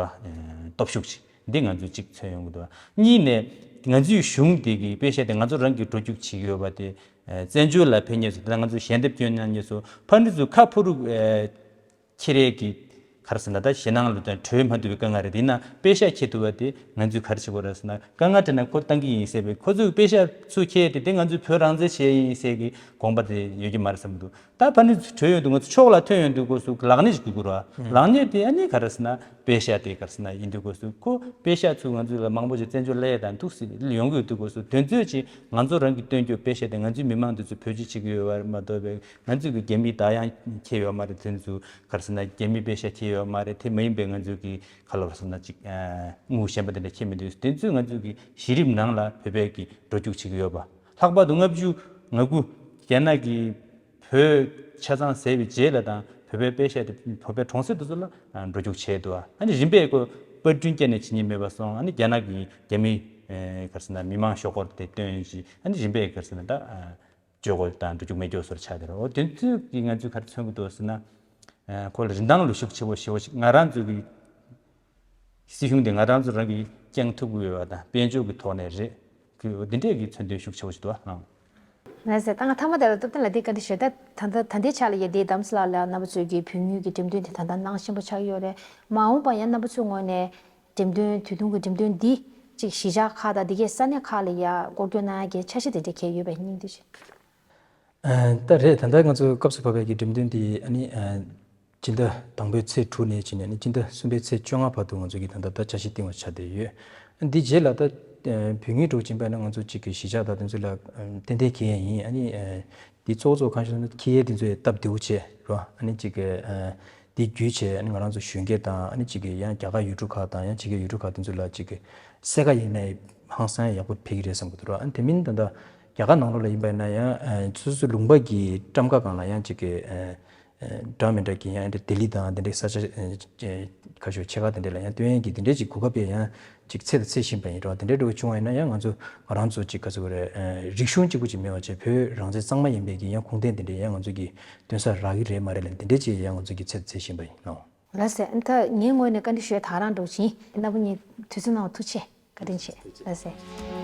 སྟོབས་ཤུགས་ཅིག་འདི་ང་ཚོས་གཅིག་མཚོན་ཡོང་གི་འདུག་གཉིས་ནས་ང་ཚོའི་གཞུང་དེ་གི་པེ་ཤ་དེ་ང་ཚོ་རང་གིས་འགྲོ་རྒྱུག་བྱེད་ཀྱི་ཡོད་པ་དེ་ཨ་བཙན་བྱོལ་ལ་ཕེབས་མཁན་ཚོ་ད་ང་ཚོ་ཞལ་འདེབས་སྐྱོན་གནང་མཁན་ཚོ་ཕར་འགྲོ་ཚུར་ཁ་ཕོ་རུ་ཨ་ཁྱེར་ཡས་ཀྱི་ག་རེ་ཟེར་ན་ད་ཞེད་སྣང་ལ་དོན་བྲོས་མ་ཐུབ་པའི་དཀའ་ངལ་རེད། དེ་ཡིན་ན་པེ་ཤ་ཁྱེར་ཐུབ་པ་དེ་ང་ཚོས་ག་རེ་བྱེད་དགོས་རེད་ཟེར་ན་དཀའ་ངལ་འཕྲད་ན་ཁོ་བཏང་གི་ཡིན་ཟེར་བའི་ཁོ་ཚོས་པེ་ཤ་ཚུར་ཁྱེར་ཏེ་དེ་ང་ཚོས་བོད་རང་བཙན་བྱས་ཡིན་ཟེར་གི་དགོངས་པ་དེ་ཡོད་ཀྱི་མ་རེད་བསམ་གྱི་འདུག་ད་ཕ་ནི་བྲོས་ཡོང་དུས་ང་ཚོ་ཕྱོགས་ལ་ཐོན་ཡོང་དུས་སྐབས་སུ་ལག་གཉིས་ཤིག་དགོས་ཀྱི་རེད་བ། ལག་གཉིས་དེ་ཨ་ནི་ག་རེ་ཟེར་ན་པེ་ཤ་དེ་ག་རེ་ཟེར་ན་ཡིན་དུས་སྐབས་སུ་ཁོ་པེ་ཤ་ཚུར་ང་ཚོ་ལ་མང་པོ་ཞིག་བཙན་བྱོལ་སླེབས་དང་འདུག་སེ་ཡོང་གི་ཡོད་དུས་སྐབས་སུ་དོན་ཚོད་ཅིག་ང་ཚོ་རང་གིས་བཏོན་རྒྱུ་པེ་ཤ་དེ་ང་ཚོའི་མི་མང་དེ་ཚོ་བེད་སྤྱོད་བྱེད་ཀྱི་ཡོད་པ་མ་གཏོགས་པའི་ང་ཚོས་ཀྱི་རྒྱ་མིའི་བདག་དབང་ཁྱེར་ཡོད་མ་རེད། དེ་ཚོ་ག་རེ་ཟེར་ན་རྒྱ་མིའི་པེ་ཤ་ཁྱེར་ཡོད་མ་རེད། དེ་མ་ཡིན་པའི་ང་ཚོས་ཀྱི་ག་ལ་ག་རེ་ཟེར་ན་ཅིག་དངུལ་གཞན་པ་དེ་འདྲ་ཁྱེར་མི་འདུག་དེ་ཚོས་ང་ཚོས་ཀྱི་གཞི་རིམ་ནང་ལ་བོད་པས་ཀྱི་འགྲོ་རྒྱུག་བྱེད་ཀྱི་ཡོད་པ། ལྷག་པར་དུ་ལྔ་བཅུ་ང་དགུ་རྒྱ་ནག་གིས་བོད་ཆ་ཚང་ཟས་པའི་རྗེས་ལ་དང་བོད་པའི་པེ་ཤ་དེ་བོད་པའི་གྲོང་གསེབ་དེ་ཚོ་ལ་འགྲོ་རྒྱུག་བྱས་འདུག་ཨ་ནི་རིམ་པས་ཁོ་པར་སྐྲུན་བསྐྱལ་ནས་བྱེད་ཉེན་མེད་པ་སོང་། ཨ་ནི་རྒྱ་ནག་གིས་རྒྱ་མི་ག་རེ་ཟེར་ན་མི་མང་ཤོག་སྒོར་དེ་བཏོན་ཡོད་ཅིག་ཨ་ནི་རིམ་པས་ག་རེ་ཟེར་ན་ད་སྤྱོད་སྒོ་དང་འགྲོ་རྒྱུག་མེད་སྐྱོ་སོར་ཆགས་དེ་རེད། འོ་དེ་ཚོས་ཀྱིས་ང་ཚོས་ག་རེ་མཚོན་གྱི་འདུག་ཟེར་ན། ཁོ་ལ་རིན་ཐང་ལ་ཤུགས་ཆེ་བོ་ཞེ་བོ་ཞིག་ང་རང་ཚོ་གི་སྲིད་གཞུང་དེ་ང་རང་ཚོ་རང་གིས་བསྐྱངས་ཐུབ་ཀྱི་ཡོད་པ་དང་དཔལ་འབྱོར་གྱི་ཐོག་ནས་རེད། འདི་འདྲས་ཀྱི་མཚོན་དོན་ཤུགས་ཆེ་བོ་ཞིག་འདུག་ཨང་། ལགས་སེ། ད་ང་མཐའ་མ་དེ་ལ་སྟོབས་ལྡན་ལགས་འདི་བཀའ་འདྲི་ཞུ། ད་ད་ད་ལྟའི་ཆ་ལ་ཡ་དེ་དམ་སྲི་ལགས་ལ་རྣམ་པ་ཚོས་ཀྱི་བོད་དངུལ་གྱི་འགྲེམས་སྟོན་དེ་ད་ལྟ་གནང་བཞིན་པ་ཆགས་ཡོད་རེད། མ་འོངས་པ་ཡང་རྣམ་པ་ཚོའི་ངོས་ནས་འགྲེམས་སྟོན་དུས་ཐུང་གི་འགྲེམས་སྟོན་འདི་ཅིག་གཞིས་ཆགས་ཁག་དང་དེ་གའི་ས་གནས་ཁག་ལ་ཡ་སྐོར་སྐྱོད་གནང་ཡ་གི་འཆར་གཞི་དེ་འདྲ་གལ་ཡོད་པའི་སྙིང་བསྡུས་ཅིག་ད་རེད། ད་ལྟ་ང་ཚོ་སྐབས་སུ་བབས་པའི་གི་འགྲེམས་སྟོན་འདི་ཨ་ནི་སྤྱི་ཟླ་དང་པོའི་ཚེས་དྲུག་ནས་བྱས་ནས་ཨ་ནི་སྤྱི་ཟླ་གསུམ་པའི་ཚེས་བཅོ་ལྔ་བར་དུ་ང་ཚོ་གི་ད་ལྟ་ད་འཆར་གཞི་བཏིང་བ་ཆགས་བསྡད་ཡོད། འདི་རྗེས་ལ་ད་བོད་དངུལ་འགྲོ་གི་ཡིན་པ་ན་ང་ཚོ་གཅིག་གི་གཞིས་ཆགས་དང་དེ་ཚོ་ལ་ཏན་ཏན་འཁྱེར་ཡ་ཡིན། ཨ་ནི་འདི་གཙོ་བོ་གཙོ་བོ་གང་ཞིག་ན་འཁྱེར་ཡ་དེ་ཚོ་སྟབས་བདེ་བོ་བྱས་རོ། ཨ་ནི་གཅིག་གི་འདི་བརྒྱུད་བྱས་ཨ་ནི་ང་རང་ཚོ་གཞོན་སྐྱེས་དང་ཨ་ནི་གཅིག་གི་ཡང་རྒྱ་གར་ཡུལ་གྲུ་ཁག་དང་ཡང་ཕྱི་རྒྱལ་ཡུལ་གྲུ་ཁག་དེ་ཚོ་ལ་གཅིག་གི་གསལ་ཁ་ཡིན་ན་ཧང་སང་ཡག་པོ་ཕེབས་ཀྱི་རེད་བསམ་གྱི་འདུག་ར། ཨ་ནི་དེ་མིན་ད་ལྟ་རྒྱ་གར་ནང་ལོགས་ལ་ཡིན་པ་ཡིན་ན་ཡང་ཨ་སོ་སོའི་ལུང་པ་གི་ཊམ་ཀ་སྒང་ལ་ཡང་གཅིག་གི་ཨ་ འདྲ་མི་འདྲ་གི་ཡང་ལྡི་ལི་དང་དེ་འདྲའི་ས་ཆ་ཁ་ཤས་ཆེ་ཁ་དེ་འདྲ་ལ་ཡང་སྟོན་ཡས་ཀྱི་དེ་འདྲའི་ཅིག་གོ་སྐབས་ཡང་ཅིག་ཚད་དང་ཚད་བཞིན་པ་ཡིན་རོགས། དེ་འདྲའི་འགྲོ་བྱུང་བ་ཡིན་ན་ཡང་ང་ཚོ་ང་རང་ཚོ་ཅིག་ག་ཚོད་རེད། རིག་གཞུང་གཅིག་པུ་ཅིག་མེད་པ་བྱས་བོད་རང་བཙན་གཙང་མ་ཡིན་པའི་གི་ཡང་ཁུངས་ལྡན་དེ་འདྲའི་ཡང་ང་ཚོ་གི་སྟོན་ས་རག་གི་རེད་མ་རེད་ལབ་དེ་འདྲའི་ཅིག་ཡང་ང་ཚོ་གི་ཚད་དང་ཚད་བཞིན་པ་ཡིན་ནོ། ལགས་སེ། ཨ་ད་ངའི་ངོས་ནས་བཀའ་འདྲི་ཞུ་ཡ་ད་རང་འགྲོ་ཕྱིན་རྣམ་པ་གཉིས་དུས་ཚོད་གནང་བ་ཐུགས་རྗེ་ཆེ། བཀའ་དྲིན་ཆེ། ལགས་སེ།